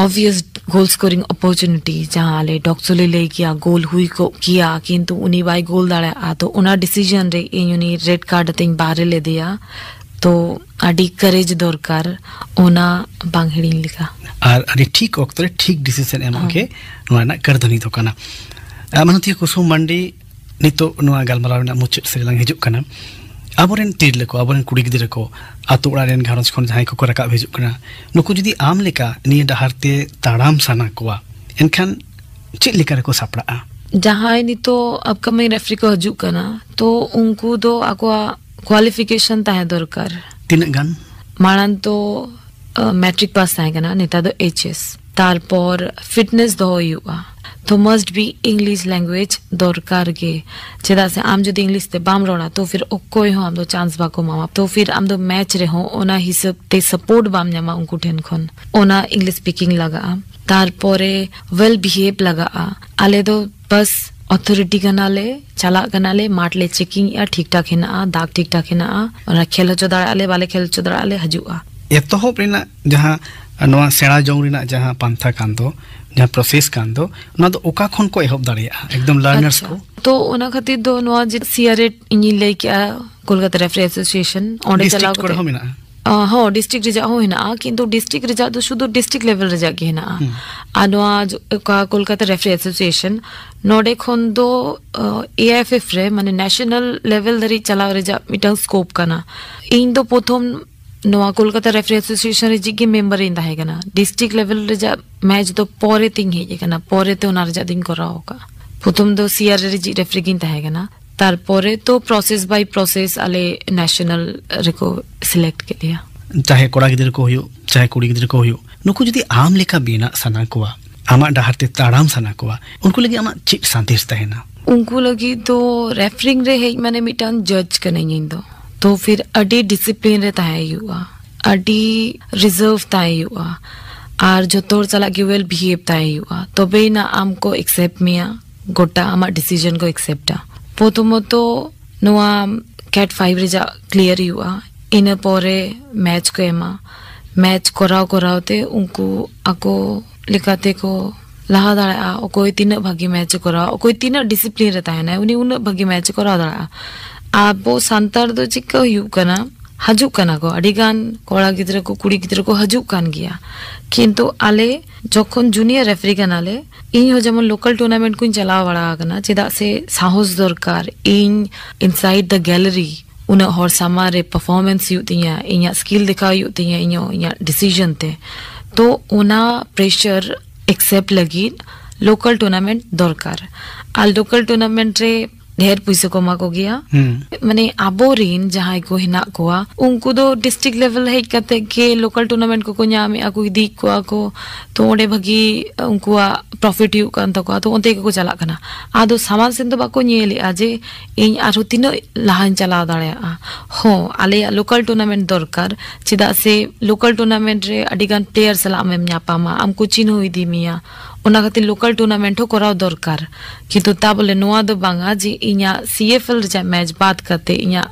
ᱚᱵᱵᱷᱤᱭᱟᱥ ᱜᱳᱞ ᱥᱠᱳᱨᱤᱝ ᱚᱯᱚᱨᱪᱩᱱᱤᱴᱤ ᱡᱟᱦᱟᱸ ᱟᱞᱮ ᱰᱚᱠᱥᱚᱞᱤ ᱞᱟᱹᱭ ᱠᱮᱭᱟ, ᱜᱳᱞ ᱦᱩᱭ ᱠᱚᱜ ᱠᱮᱭᱟ, ᱠᱤᱱᱛᱩ ᱩᱱᱤ ᱵᱟᱭ ᱜᱳᱞ ᱫᱟᱲᱮᱭᱟᱜᱼᱟ᱾ ᱛᱚ ᱚᱱᱟ ᱰᱤᱥᱤᱡᱚᱱ ᱨᱮ ᱤᱧ ᱩᱱᱤ ᱨᱮᱰ ᱠᱟᱨᱰ ᱟᱛᱮᱧ ᱵᱟᱦᱨᱮ ᱞᱮᱫᱮᱭᱟ᱾ ᱛᱚ ᱟᱹᱰᱤ ᱠᱟᱨᱮᱡᱽ ᱫᱚᱨᱠᱟᱨ ᱚᱱᱟ ᱵᱟᱝ ᱦᱤᱲᱤᱧ ᱞᱮᱠᱟ᱾ ᱟᱨ ᱟᱹᱰᱤ ᱴᱷᱤᱠ ᱚᱠᱛᱚ ᱨᱮ ᱴᱷᱤᱠ ᱰᱤᱥᱤᱡᱚᱱ ᱮᱢᱚᱜ ᱜᱮ ᱱᱚᱣᱟ ᱨᱮᱱᱟᱜ ᱠᱟᱹᱨᱫᱷᱟᱹᱱᱤ ᱫᱚ ᱠᱟᱱᱟ᱾ ᱟᱨ ᱢᱟᱱᱚᱛᱤᱭᱟᱹ ᱠᱩᱥᱩᱢ ᱢᱟᱱᱰᱤ, ᱱᱤᱛᱚᱜ ᱱᱚᱣᱟ ᱜᱟᱞᱢᱟᱨᱟᱣ ᱨᱮᱱᱟᱜ ᱢᱩᱪᱟᱹᱫ ᱥᱮᱫ ᱞᱟᱝ ᱦᱤᱡᱩᱜ ᱠᱟᱱᱟ᱾ ᱟᱵᱚᱨᱮᱱ ᱛᱤᱨᱞᱟᱹ ᱠᱚ, ᱟᱵᱚᱨᱮᱱ ᱠᱩᱲᱤ ᱜᱤᱫᱽᱨᱟᱹ ᱠᱚ, ᱟᱛᱳ ᱚᱲᱟᱜ ᱨᱮᱱ ᱜᱷᱟᱨᱚᱸᱡᱽ ᱠᱷᱚᱱ ᱡᱟᱦᱟᱸᱭ ᱠᱚᱠᱚ ᱨᱟᱠᱟᱵ ᱦᱤᱡᱩᱜ ᱠᱟᱱᱟ, ᱱᱩᱠᱩ ᱡᱩᱫᱤ ᱟᱢ ᱞᱮᱠᱟ ᱱᱤᱭᱟᱹ ᱰᱟᱦᱟᱨ ᱛᱮ ᱛᱟᱲᱟᱢ ᱥᱟᱱᱟ ᱠᱚᱣᱟ, ᱮᱱᱠᱷᱟᱱ ᱪᱮᱫ ᱞᱮᱠᱟ ᱨᱮᱠᱚ ᱥᱟᱯᱲᱟᱜᱼᱟ? ᱡᱟᱦᱟᱸᱭ ᱱᱤᱛᱚᱜ ᱟᱯᱠᱟᱢᱤᱝ ᱨᱮᱯᱷᱟᱨᱤ ᱠᱚ ᱦᱤᱡᱩᱜ ᱠᱟᱱᱟ, ᱛᱚ ᱩᱱᱠᱩ ᱫᱚ ᱟᱠᱚᱣᱟᱜ ᱠᱳᱣᱟᱞᱤᱯᱷᱤᱠᱮᱥᱚᱱ ᱛᱟᱦᱮᱸ ᱫᱚᱨᱠᱟᱨ᱾ ᱛᱤᱱᱟᱹᱜ ᱜᱟᱱ? ᱢᱟᱲᱟᱝ ᱫᱚ ᱢᱮᱴᱨᱤᱠ ᱯᱟᱥ ᱛᱟᱦᱮᱸ ᱠᱟᱱᱟ, ᱱᱮᱛᱟᱨ ᱫᱚ ᱮᱭᱤᱪ ᱮᱥ᱾ ᱛᱟᱨᱯᱚᱨ ᱯᱷᱤᱴᱱᱮᱥ ᱫᱚᱦᱚ ᱦᱩᱭᱩᱜᱼᱟ᱾ ᱛᱚ ᱢᱟᱥᱴ ᱵᱤ ᱤᱝᱞᱤᱥ ᱞᱮᱝᱜᱩᱭᱮᱡᱽ ᱫᱚᱨᱠᱟᱨ ᱜᱮ, ᱪᱮᱫᱟᱜ ᱥᱮ ᱟᱢ ᱡᱩᱫᱤ ᱤᱝᱞᱤᱥ ᱛᱮ ᱵᱟᱢ ᱨᱚᱲᱟ, ᱛᱚ ᱯᱷᱤᱨ ᱚᱠᱚᱭ ᱦᱚᱸ ᱟᱢ ᱫᱚ ᱪᱟᱱᱥ ᱵᱟᱠᱚ ᱮᱢᱟᱢᱟ᱾ ᱛᱚ ᱯᱷᱤᱨ ᱟᱢ ᱫᱚ ᱢᱮᱪ ᱨᱮᱦᱚᱸ ᱚᱱᱟ ᱦᱤᱥᱟᱹᱵ ᱛᱮ ᱥᱟᱯᱳᱨᱴ ᱵᱟᱢ ᱧᱟᱢᱟ ᱩᱱᱠᱩ ᱴᱷᱮᱱ ᱠᱷᱚᱱ᱾ ᱚᱱᱟ ᱤᱝᱞᱤᱥ ᱥᱯᱤᱠᱤᱝ ᱞᱟᱜᱟᱜᱼᱟ᱾ ᱛᱟᱨᱯᱚᱨᱮ ᱣᱮᱞ ᱵᱤᱦᱮᱵ ᱞᱟᱜᱟᱜᱼᱟ᱾ ᱟᱞᱮ ᱫᱚ ᱵᱟᱥ ᱚᱛᱷᱚᱨᱤᱴᱤ ᱠᱟᱱᱟᱞᱮ, ᱪᱟᱞᱟᱜ ᱠᱟᱱᱟᱞᱮ, ᱢᱟᱴᱷ ᱞᱮ ᱪᱮᱠᱤᱝ ᱮᱜᱼᱟ, ᱴᱷᱤᱠ ᱴᱷᱟᱠ ᱦᱮᱱᱟᱜᱼᱟ, ᱫᱟᱜᱽ ᱴᱷᱤᱠ ᱴᱷᱟᱠ ᱦᱮᱱᱟᱜᱼᱟ, ᱚᱱᱟ ᱠᱷᱮᱞ ᱦᱚᱪᱚ ᱫᱟᱲᱮᱭᱟᱜᱼᱟ ᱞᱮ, ᱵᱟᱞᱮ ᱠᱷᱮᱞ ᱦᱚᱪᱚ ᱫᱟᱲᱮᱭᱟᱜᱼᱟ ᱞᱮ, ᱦᱤᱡᱩᱜᱼᱟ᱾ ᱮᱛᱚᱦᱚᱵ ᱨᱮᱱᱟᱜ ᱡᱟᱦᱟᱸ ᱱᱚᱣᱟ ᱥᱮᱬᱟ ᱡᱚᱝ ᱨᱮᱱᱟᱜ ᱡᱟᱦᱟᱸ ᱯᱟᱱᱛᱷᱟ ᱠᱟᱱ ᱫᱚ, ᱡᱟᱦᱟᱸ ᱯᱨᱚᱥᱮᱥ ᱠᱟᱱ ᱫᱚ, ᱚᱱᱟ ᱫᱚ ᱚᱠᱟ ᱠᱷᱚᱱ ᱠᱚ ᱮᱦᱚᱵ ᱫᱟᱲᱮᱭᱟᱜᱼᱟ ᱮᱠᱫᱚᱢ ᱞᱟᱨᱱᱟᱨᱥ ᱟᱪᱪᱷᱟ᱾ ᱠᱚ? ᱛᱚ ᱚᱱᱟ ᱠᱷᱟᱹᱛᱤᱨ ᱫᱚ ᱱᱚᱣᱟ ᱡᱮ ᱥᱤ ᱟᱨ ᱮ ᱤᱧᱤᱧ ᱞᱟᱹᱭ ᱠᱮᱜᱼᱟ, ᱠᱳᱞᱠᱟᱛᱟ ᱨᱮᱯᱷᱟᱨᱤ ᱮᱥᱳᱥᱤᱭᱮᱥᱚᱱ, ᱚᱸᱰᱮ ᱪᱟᱞᱟᱣ ᱰᱤᱥᱴᱨᱤᱠᱴ ᱠᱚᱨᱮ ᱠᱟᱛᱮ ᱦᱚᱸ ᱢᱮᱱᱟᱜᱼᱟ? ᱟ, ᱦᱚᱸ, ᱰᱤᱥᱴᱨᱤᱠᱴ ᱨᱮᱭᱟᱜ ᱦᱚᱸ ᱦᱮᱱᱟᱜᱼᱟ, ᱠᱤᱱᱛᱩ ᱰᱤᱥᱴᱨᱤᱠᱴ ᱨᱮᱭᱟᱜ ᱫᱚ ᱥᱩᱫᱷᱩ ᱰᱤᱥᱴᱨᱤᱠᱴ ᱞᱮᱵᱮᱞ ᱨᱮᱭᱟᱜ ᱜᱮ ᱦᱮᱱᱟᱜᱼᱟ᱾ ᱦᱩᱸ᱾ ᱟᱨ ᱱᱚᱣᱟ ᱡᱚ-, ᱚᱠᱟ ᱠᱳᱞᱠᱟᱛᱟ ᱨᱮᱯᱷᱟᱨᱤ ᱮᱥᱳᱥᱤᱭᱮᱥᱚᱱ, ᱱᱚᱰᱮ ᱠᱷᱚᱱ ᱫᱚ ᱮ ᱟᱭ ᱮᱯᱷ ᱮᱯᱷ ᱨᱮ, ᱢᱟᱱᱮ, ᱱᱮᱥᱚᱱᱟᱞ ᱞᱮᱵᱮᱞ ᱫᱷᱟᱹᱨᱤᱡ ᱪᱟᱞᱟᱣ ᱨᱮᱭᱟᱜ ᱢᱤᱫᱴᱟᱝ ᱥᱠᱳᱯ ᱠᱟᱱᱟ᱾ ᱤᱧ ᱫᱚ ᱯᱨᱚᱛᱷᱚᱢ ᱱᱚᱣᱟ ᱠᱳᱞᱠᱟᱛᱟ ᱨᱮᱯᱷᱟᱨᱤ ᱮᱥᱳᱥᱤᱭᱮᱥᱚᱱ ᱨᱮ ᱡᱤᱜ ᱜᱮ ᱢᱮᱢᱵᱟᱨ ᱤᱧ ᱛᱟᱦᱮᱸ ᱠᱟᱱᱟ᱾ ᱰᱤᱥᱴᱨᱤᱠᱴ ᱞᱮᱵᱮᱞ ᱨᱮᱭᱟᱜ ᱢᱮᱪ ᱫᱚ ᱯᱚᱨᱮ ᱛᱤᱧ ᱦᱮᱡ ᱟᱠᱟᱱᱟ, ᱯᱚᱨᱮ ᱛᱮ ᱚᱱᱟ ᱨᱮᱭᱟᱜ ᱫᱚᱧ ᱠᱚᱨᱟᱣ ᱟᱠᱟᱫᱼᱟ᱾ ᱯᱨᱚᱛᱷᱚᱢ ᱫᱚ ᱥᱤ ᱟᱨ ᱮ ᱨᱮ ᱡᱤᱜ ᱨᱮᱯᱷᱟᱨᱤ ᱜᱤᱧ ᱛᱟᱦᱮᱸ ᱠᱟᱱᱟ᱾ ᱛᱟᱨᱯᱚᱨᱮ ᱛᱚ process by process ᱟᱞᱮ national ᱨᱮᱠᱚ select ᱠᱮᱫ ᱞᱮᱭᱟ᱾ ᱪᱟᱦᱮ ᱠᱚᱲᱟ ᱜᱤᱫᱽᱨᱟᱹ ᱠᱚ ᱦᱩᱭᱩᱜ, ᱪᱟᱦᱮ ᱠᱩᱲᱤ ᱜᱤᱫᱽᱨᱟᱹ ᱠᱚ ᱦᱩᱭᱩᱜ, ᱱᱩᱠᱩ ᱡᱩᱫᱤ ᱟᱢ ᱞᱮᱠᱟ ᱵᱮᱱᱟᱜ ᱥᱟᱱᱟ ᱠᱚᱣᱟ, ᱟᱢᱟᱜ ᱰᱟᱦᱟᱨ ᱛᱮ ᱛᱟᱲᱟᱢ ᱥᱟᱱᱟ ᱠᱚᱣᱟ, ᱩᱱᱠᱩ ᱞᱟᱹᱜᱤᱫ ᱟᱢᱟᱜ ᱪᱮᱫ ᱥᱟᱸᱫᱮᱥ ᱛᱟᱦᱮᱱᱟ? ᱩᱱᱠᱩ ᱞᱟᱹᱜᱤᱫ ᱫᱚ refereeing ᱨᱮ ᱦᱮᱡ ᱢᱟᱱᱮ ᱢᱤᱫᱴᱟᱝ judge ᱠᱟᱹᱱᱟᱹᱧ ᱤᱧ ᱫᱚ᱾ ᱛᱚ ᱯᱷᱤᱨ ᱟᱹᱰᱤ discipline ᱨᱮ ᱛᱟᱦᱮᱸ ᱦᱩᱭᱩᱜᱼᱟ, ᱟᱹᱰᱤ reserve ᱛᱟᱦᱮᱸ ᱦᱩᱭᱩᱜᱼᱟ, ᱟᱨ ᱡᱚᱛᱚ ᱦᱚᱲ ᱥᱟᱞᱟᱜ ᱜᱮ well behave ᱛᱟᱦᱮᱸ ᱦᱩᱭᱩᱜᱼᱟ, ᱛᱚᱵᱮᱭᱮᱱᱟ ᱟᱢ ᱠᱚ accept ᱢᱮᱭᱟ, ᱜᱚᱴᱟ ᱟᱢᱟᱜ decision ᱠᱚ acceptᱟ᱾ ᱯᱨᱚᱛᱷᱚᱢᱚᱛᱚ ᱱᱚᱣᱟ cat five ᱨᱮᱭᱟᱜ clear ᱦᱩᱭᱩᱜᱼᱟ, ᱤᱱᱟᱹ ᱯᱚᱨᱮ match ᱠᱚ ᱮᱢᱟ᱾ Match ᱠᱚᱨᱟᱣ ᱠᱚᱨᱟᱣ ᱛᱮ ᱩᱱᱠᱩ ᱟᱠᱚ ᱞᱮᱠᱟᱛᱮ ᱠᱚ ᱞᱟᱦᱟ ᱫᱟᱲᱮᱭᱟᱜᱼᱟ᱾ ᱚᱠᱚᱭ ᱛᱤᱱᱟᱹᱜ ᱵᱷᱟᱜᱤ match ᱮ ᱠᱚᱨᱟᱣᱟ, ᱚᱠᱚᱭ ᱛᱤᱱᱟᱹᱜ discipline ᱨᱮ ᱛᱟᱦᱮᱱᱟᱭ, ᱩᱱᱤ ᱩᱱᱟᱹᱜ ᱵᱷᱟᱜᱤ match ᱮ ᱠᱚᱨᱟᱣ ᱫᱟᱲᱮᱭᱟᱜᱼᱟ᱾ ᱟᱵᱚ ᱥᱟᱱᱛᱟᱲ ᱫᱚ ᱪᱮᱫᱠᱟ ᱦᱩᱭᱩᱜ ᱠᱟᱱᱟ, ᱦᱤᱡᱩᱜ ᱠᱟᱱᱟ ᱠᱚ, ᱟᱹᱰᱤ ᱜᱟᱱ ᱠᱚᱲᱟ ᱜᱤᱫᱽᱨᱟᱹ ᱠᱚ, ᱠᱩᱲᱤ ᱜᱤᱫᱽᱨᱟᱹ ᱠᱚ ᱦᱤᱡᱩᱜ ᱠᱟᱱ ᱜᱮᱭᱟ, ᱠᱤᱱᱛᱩ ᱟᱞᱮ ᱡᱚᱠᱷᱚᱱ junior referee ᱠᱟᱱᱟᱞᱮ, ᱤᱧ ᱦᱚᱸ ᱡᱮᱢᱚᱱ local tournament ᱠᱚᱧ ᱪᱟᱞᱟᱣ ᱵᱟᱲᱟ ᱟᱠᱟᱱᱟ, ᱪᱮᱫᱟᱜ ᱥᱮ ᱥᱟᱦᱚᱥ ᱫᱚᱨᱠᱟᱨ, ᱤᱧ inside the gallery ᱩᱱᱟᱹᱜ ᱦᱚᱲ ᱥᱟᱢᱟᱝ ᱨᱮ performance ᱦᱩᱭᱩᱜ ᱛᱤᱧᱟ, ᱤᱧᱟᱹᱜ skill ᱫᱮᱠᱷᱟᱣ ᱦᱩᱭᱩᱜ ᱛᱤᱧᱟ, ᱤᱧᱟᱹᱜ, ᱤᱧᱟᱹᱜ decision ᱛᱮ᱾ ᱛᱚ ᱚᱱᱟ pressure accept ᱞᱟᱹᱜᱤᱫ local tournament ᱫᱚᱨᱠᱟᱨ᱾ ᱟᱨ local tournament ᱨᱮ ᱰᱷᱮᱨ ᱯᱩᱭᱥᱟᱹ ᱠᱚ ᱮᱢᱟ ᱠᱚ ᱜᱮᱭᱟ᱾ ᱦᱩᱸ᱾ ᱢᱟᱱᱮ ᱟᱵᱚᱨᱮᱱ ᱡᱟᱦᱟᱸᱭ ᱠᱚ ᱦᱮᱱᱟᱜ ᱠᱚᱣᱟ, ᱩᱱᱠᱩ ᱫᱚ district level ᱦᱮᱡ ᱠᱟᱛᱮ ᱜᱮ local tournament ᱠᱚᱠᱚ ᱧᱟᱢᱮᱜᱼᱟ, ᱠᱚ ᱤᱫᱤᱭᱮᱫ ᱠᱚᱣᱟ ᱠᱚ, ᱛᱚ ᱚᱸᱰᱮ ᱵᱷᱟᱹᱜᱤ ᱩᱱᱠᱩᱣᱟᱜ profit ᱦᱩᱭᱩᱜ ᱠᱟᱱ ᱛᱟᱠᱚᱣᱟ, ᱛᱚ ᱚᱱᱛᱮ ᱜᱮᱠᱚ ᱪᱟᱞᱟᱜ ᱠᱟᱱᱟ᱾ ᱟᱫᱚ ᱥᱟᱢᱟᱝ ᱥᱮᱱ ᱫᱚ ᱵᱟᱠᱚ ᱧᱮᱞᱮᱜᱼᱟ ᱡᱮ ᱤᱧ ᱟᱨᱦᱚᱸ ᱛᱤᱱᱟᱹᱜ ᱞᱟᱦᱟᱧ ᱪᱟᱞᱟᱣ ᱫᱟᱲᱮᱭᱟᱜᱼᱟ᱾ ᱦᱚᱸ, ᱟᱞᱮᱭᱟᱜ local tournament ᱫᱚᱨᱠᱟᱨ, ᱪᱮᱫᱟᱜ ᱥᱮ local tournament ᱨᱮ ᱟᱹᱰᱤ ᱜᱟᱱ player ᱥᱟᱞᱟᱜ ᱟᱢᱮᱢ ᱧᱟᱯᱟᱢᱟ, ᱟᱢ ᱠᱚ ᱪᱤᱱᱦᱟᱹᱣ ᱤᱫᱤ ᱢᱮᱭᱟ, ᱚᱱᱟ ᱠᱷᱟᱹᱛᱤᱨ local tournament ᱦᱚᱸ ᱠᱚᱨᱟᱣ ᱫᱚᱨᱠᱟᱨ᱾ ᱠᱤᱱᱛᱩ ᱛᱟ ᱵᱚᱞᱮ ᱱᱚᱣᱟ ᱫᱚ ᱵᱟᱝᱟ ᱡᱮ ᱤᱧᱟᱹᱜ C F L ᱨᱮᱭᱟᱜ match ᱵᱟᱫ ᱠᱟᱛᱮ, ᱤᱧᱟᱹᱜ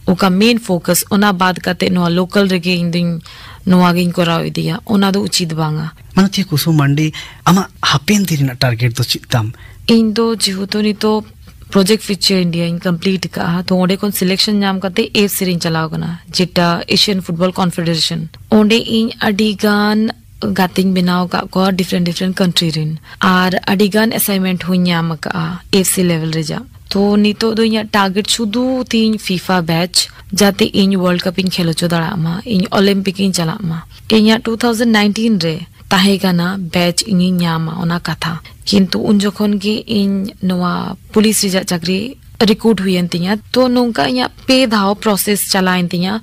ᱚᱠᱟ main focus, ᱚᱱᱟ ᱵᱟᱫ ᱠᱟᱛᱮ ᱱᱚᱣᱟ local ᱨᱮᱜᱮ ᱤᱧ ᱫᱩᱧ ᱱᱚᱣᱟ ᱜᱤᱧ ᱠᱚᱨᱟᱣ ᱤᱫᱤᱭᱟ, ᱚᱱᱟ ᱫᱚ ᱩᱪᱤᱛ ᱵᱟᱝᱟ᱾ ᱢᱟᱱᱚᱛᱤᱭᱟᱹ ᱠᱩᱥᱩᱢ ᱢᱟᱱᱰᱤ, ᱟᱢᱟᱜ ᱦᱟᱯᱮᱱ ᱫᱤᱱ ᱨᱮᱱᱟᱜ target ᱫᱚ ᱪᱮᱫ ᱛᱟᱢ? ᱤᱧ ᱫᱚ ᱡᱮᱦᱮᱛᱩ ᱱᱤᱛᱚᱜ Project Future India ᱤᱧ complete ᱟᱠᱟᱫᱼᱟ, ᱛᱚ ᱚᱸᱰᱮ ᱠᱷᱚᱱ selection ᱧᱟᱢ ᱠᱟᱛᱮ A F C ᱨᱤᱧ ᱪᱟᱞᱟᱣ ᱟᱠᱟᱱᱟ, ᱡᱮᱴᱟ Asian Football Confederation᱾ ᱚᱸᱰᱮ ᱤᱧ ᱟᱹᱰᱤ ᱜᱟᱱ ᱜᱟᱛᱮᱧ ᱵᱮᱱᱟᱣ ᱟᱠᱟᱫ ᱠᱚᱣᱟ different different country ᱨᱮᱱ, ᱟᱨ ᱟᱹᱰᱤ ᱜᱟᱱ assignment ᱦᱚᱸᱧ ᱧᱟᱢ ᱟᱠᱟᱫᱼᱟ A F C level ᱨᱮᱭᱟᱜ᱾ ᱛᱚ ᱱᱤᱛᱚᱜ ᱫᱚ ᱤᱧᱟᱹᱜ target ᱥᱩᱫᱷᱩ ᱛᱤᱧ FIFA batch, ᱡᱟᱛᱮ ᱤᱧ World Cup ᱤᱧ ᱠᱷᱮᱞ ᱦᱚᱪᱚ ᱫᱟᱲᱮᱭᱟᱜ ᱢᱟ, ᱤᱧ Olympic ᱤᱧ ᱪᱟᱞᱟᱜ ᱢᱟ᱾ ᱤᱧᱟᱹᱜ two thousand nineteen ᱨᱮ ᱛᱟᱦᱮᱸ ᱠᱟᱱᱟ batch ᱤᱧᱤᱧ ᱧᱟᱢᱟ ᱚᱱᱟ ᱠᱟᱛᱷᱟ, ᱠᱤᱱᱛᱩ ᱩᱱ ᱡᱚᱠᱷᱚᱱ ᱜᱮ ᱤᱧ ᱱᱚᱣᱟ ᱯᱩᱞᱤᱥ ᱨᱮᱭᱟᱜ ᱪᱟᱹᱠᱨᱤ ᱨᱤᱠᱨᱩᱴ ᱦᱩᱭᱮᱱ ᱛᱤᱧᱟ᱾ ᱛᱚ ᱱᱚᱝᱠᱟ ᱤᱧᱟᱹᱜ ᱯᱮ ᱫᱷᱟᱣ ᱯᱨᱚᱥᱮᱥ ᱪᱟᱞᱟᱣᱮᱱ ᱛᱤᱧᱟ,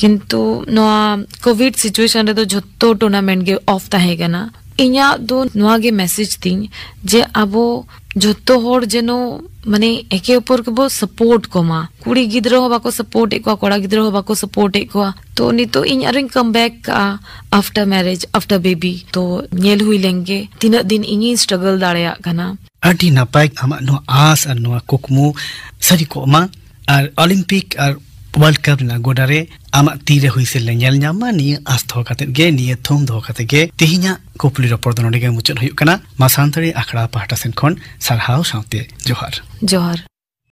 ᱠᱤᱱᱛᱩ ᱱᱚᱣᱟ ᱠᱳᱵᱷᱤᱰ ᱥᱤᱪᱩᱭᱮᱥᱚᱱ ᱨᱮᱫᱚ ᱡᱷᱚᱛᱚ ᱴᱩᱨᱱᱟᱢᱮᱱᱴ ᱜᱮ ᱚᱯᱷ ᱛᱟᱦᱮᱸ ᱠᱟᱱᱟ᱾ ᱤᱧᱟᱹᱜ ᱫᱚ ᱱᱚᱣᱟ ᱜᱮ ᱢᱮᱥᱮᱡᱽ ᱛᱤᱧ ᱡᱮ ᱟᱵᱚ ᱡᱷᱚᱛᱚ ᱦᱚᱲ ᱡᱮᱱᱚ ᱢᱟᱱᱮ ᱮᱠᱮ ᱚᱯᱚᱨ ᱜᱮᱵᱚ ᱥᱟᱯᱳᱨᱴ ᱠᱚᱢᱟ᱾ ᱠᱩᱲᱤ ᱜᱤᱫᱽᱨᱟᱹ ᱦᱚᱸ ᱵᱟᱠᱚ ᱥᱟᱯᱳᱨᱴ ᱮᱫ ᱠᱚᱣᱟ, ᱠᱚᱲᱟ ᱜᱤᱫᱽᱨᱟᱹ ᱦᱚᱸ ᱵᱟᱠᱚ ᱥᱟᱯᱳᱨᱴ ᱮᱫ ᱠᱚᱣᱟ᱾ ᱛᱚ ᱱᱤᱛᱚᱜ ᱤᱧ ᱟᱨᱚᱧ ᱠᱟᱢ ᱵᱮᱠ ᱠᱟᱜᱼᱟ ᱟᱯᱷᱴᱟᱨ ᱢᱮᱨᱮᱡᱽ, ᱟᱯᱷᱴᱟᱨ ᱵᱮᱵᱤ᱾ ᱛᱚ ᱧᱮᱞ ᱦᱩᱭ ᱞᱮᱱ ᱜᱮ ᱛᱤᱱᱟᱹᱜ ᱫᱤᱱ ᱤᱧᱤᱧ ᱥᱴᱨᱟᱜᱚᱞ ᱫᱟᱲᱮᱭᱟᱜ ᱠᱟᱱᱟ᱾ ᱟᱹᱰᱤ ᱱᱟᱯᱟᱭ ᱟᱢᱟᱜ ᱱᱚᱣᱟ ᱟᱸᱥ ᱟᱨ ᱱᱚᱣᱟ ᱠᱩᱠᱢᱩ ᱥᱟᱹᱨᱤ ᱠᱚᱜ ᱢᱟ᱾ ᱟᱨ ᱚᱞᱤᱢᱯᱤᱠ ᱟᱨ ᱣᱟᱨᱞᱰ ᱠᱟᱯ ᱨᱮᱱᱟᱜ ᱜᱚᱰᱟ ᱨᱮ ᱟᱢᱟᱜ ᱛᱤ ᱨᱮ ᱦᱩᱭᱥᱮᱞ ᱞᱮ ᱧᱮᱞ ᱧᱟᱢ ᱢᱟ, ᱱᱤᱭᱟᱹ ᱟᱸᱥ ᱫᱚᱦᱚ ᱠᱟᱛᱮᱫ ᱜᱮ, ᱱᱤᱭᱟᱹ ᱛᱷᱩᱢ ᱫᱚᱦᱚ ᱠᱟᱛᱮᱫ ᱜᱮ ᱛᱮᱦᱮᱧᱟᱜ ᱠᱩᱠᱞᱤ ᱨᱚᱯᱚᱲ ᱫᱚ ᱱᱚᱰᱮ ᱜᱮ ᱢᱩᱪᱟᱹᱫ ᱦᱩᱭᱩᱜ ᱠᱟᱱᱟ᱾ ᱢᱟ ᱥᱟᱱᱛᱟᱲᱤ ᱟᱠᱷᱲᱟ ᱯᱟᱦᱴᱟ ᱥᱮᱱ ᱠᱷᱚᱱ ᱥᱟᱨᱦᱟᱣ ᱥᱟᱶᱛᱮ ᱡᱚᱦᱟᱨ᱾ ᱡᱚᱦᱟᱨ᱾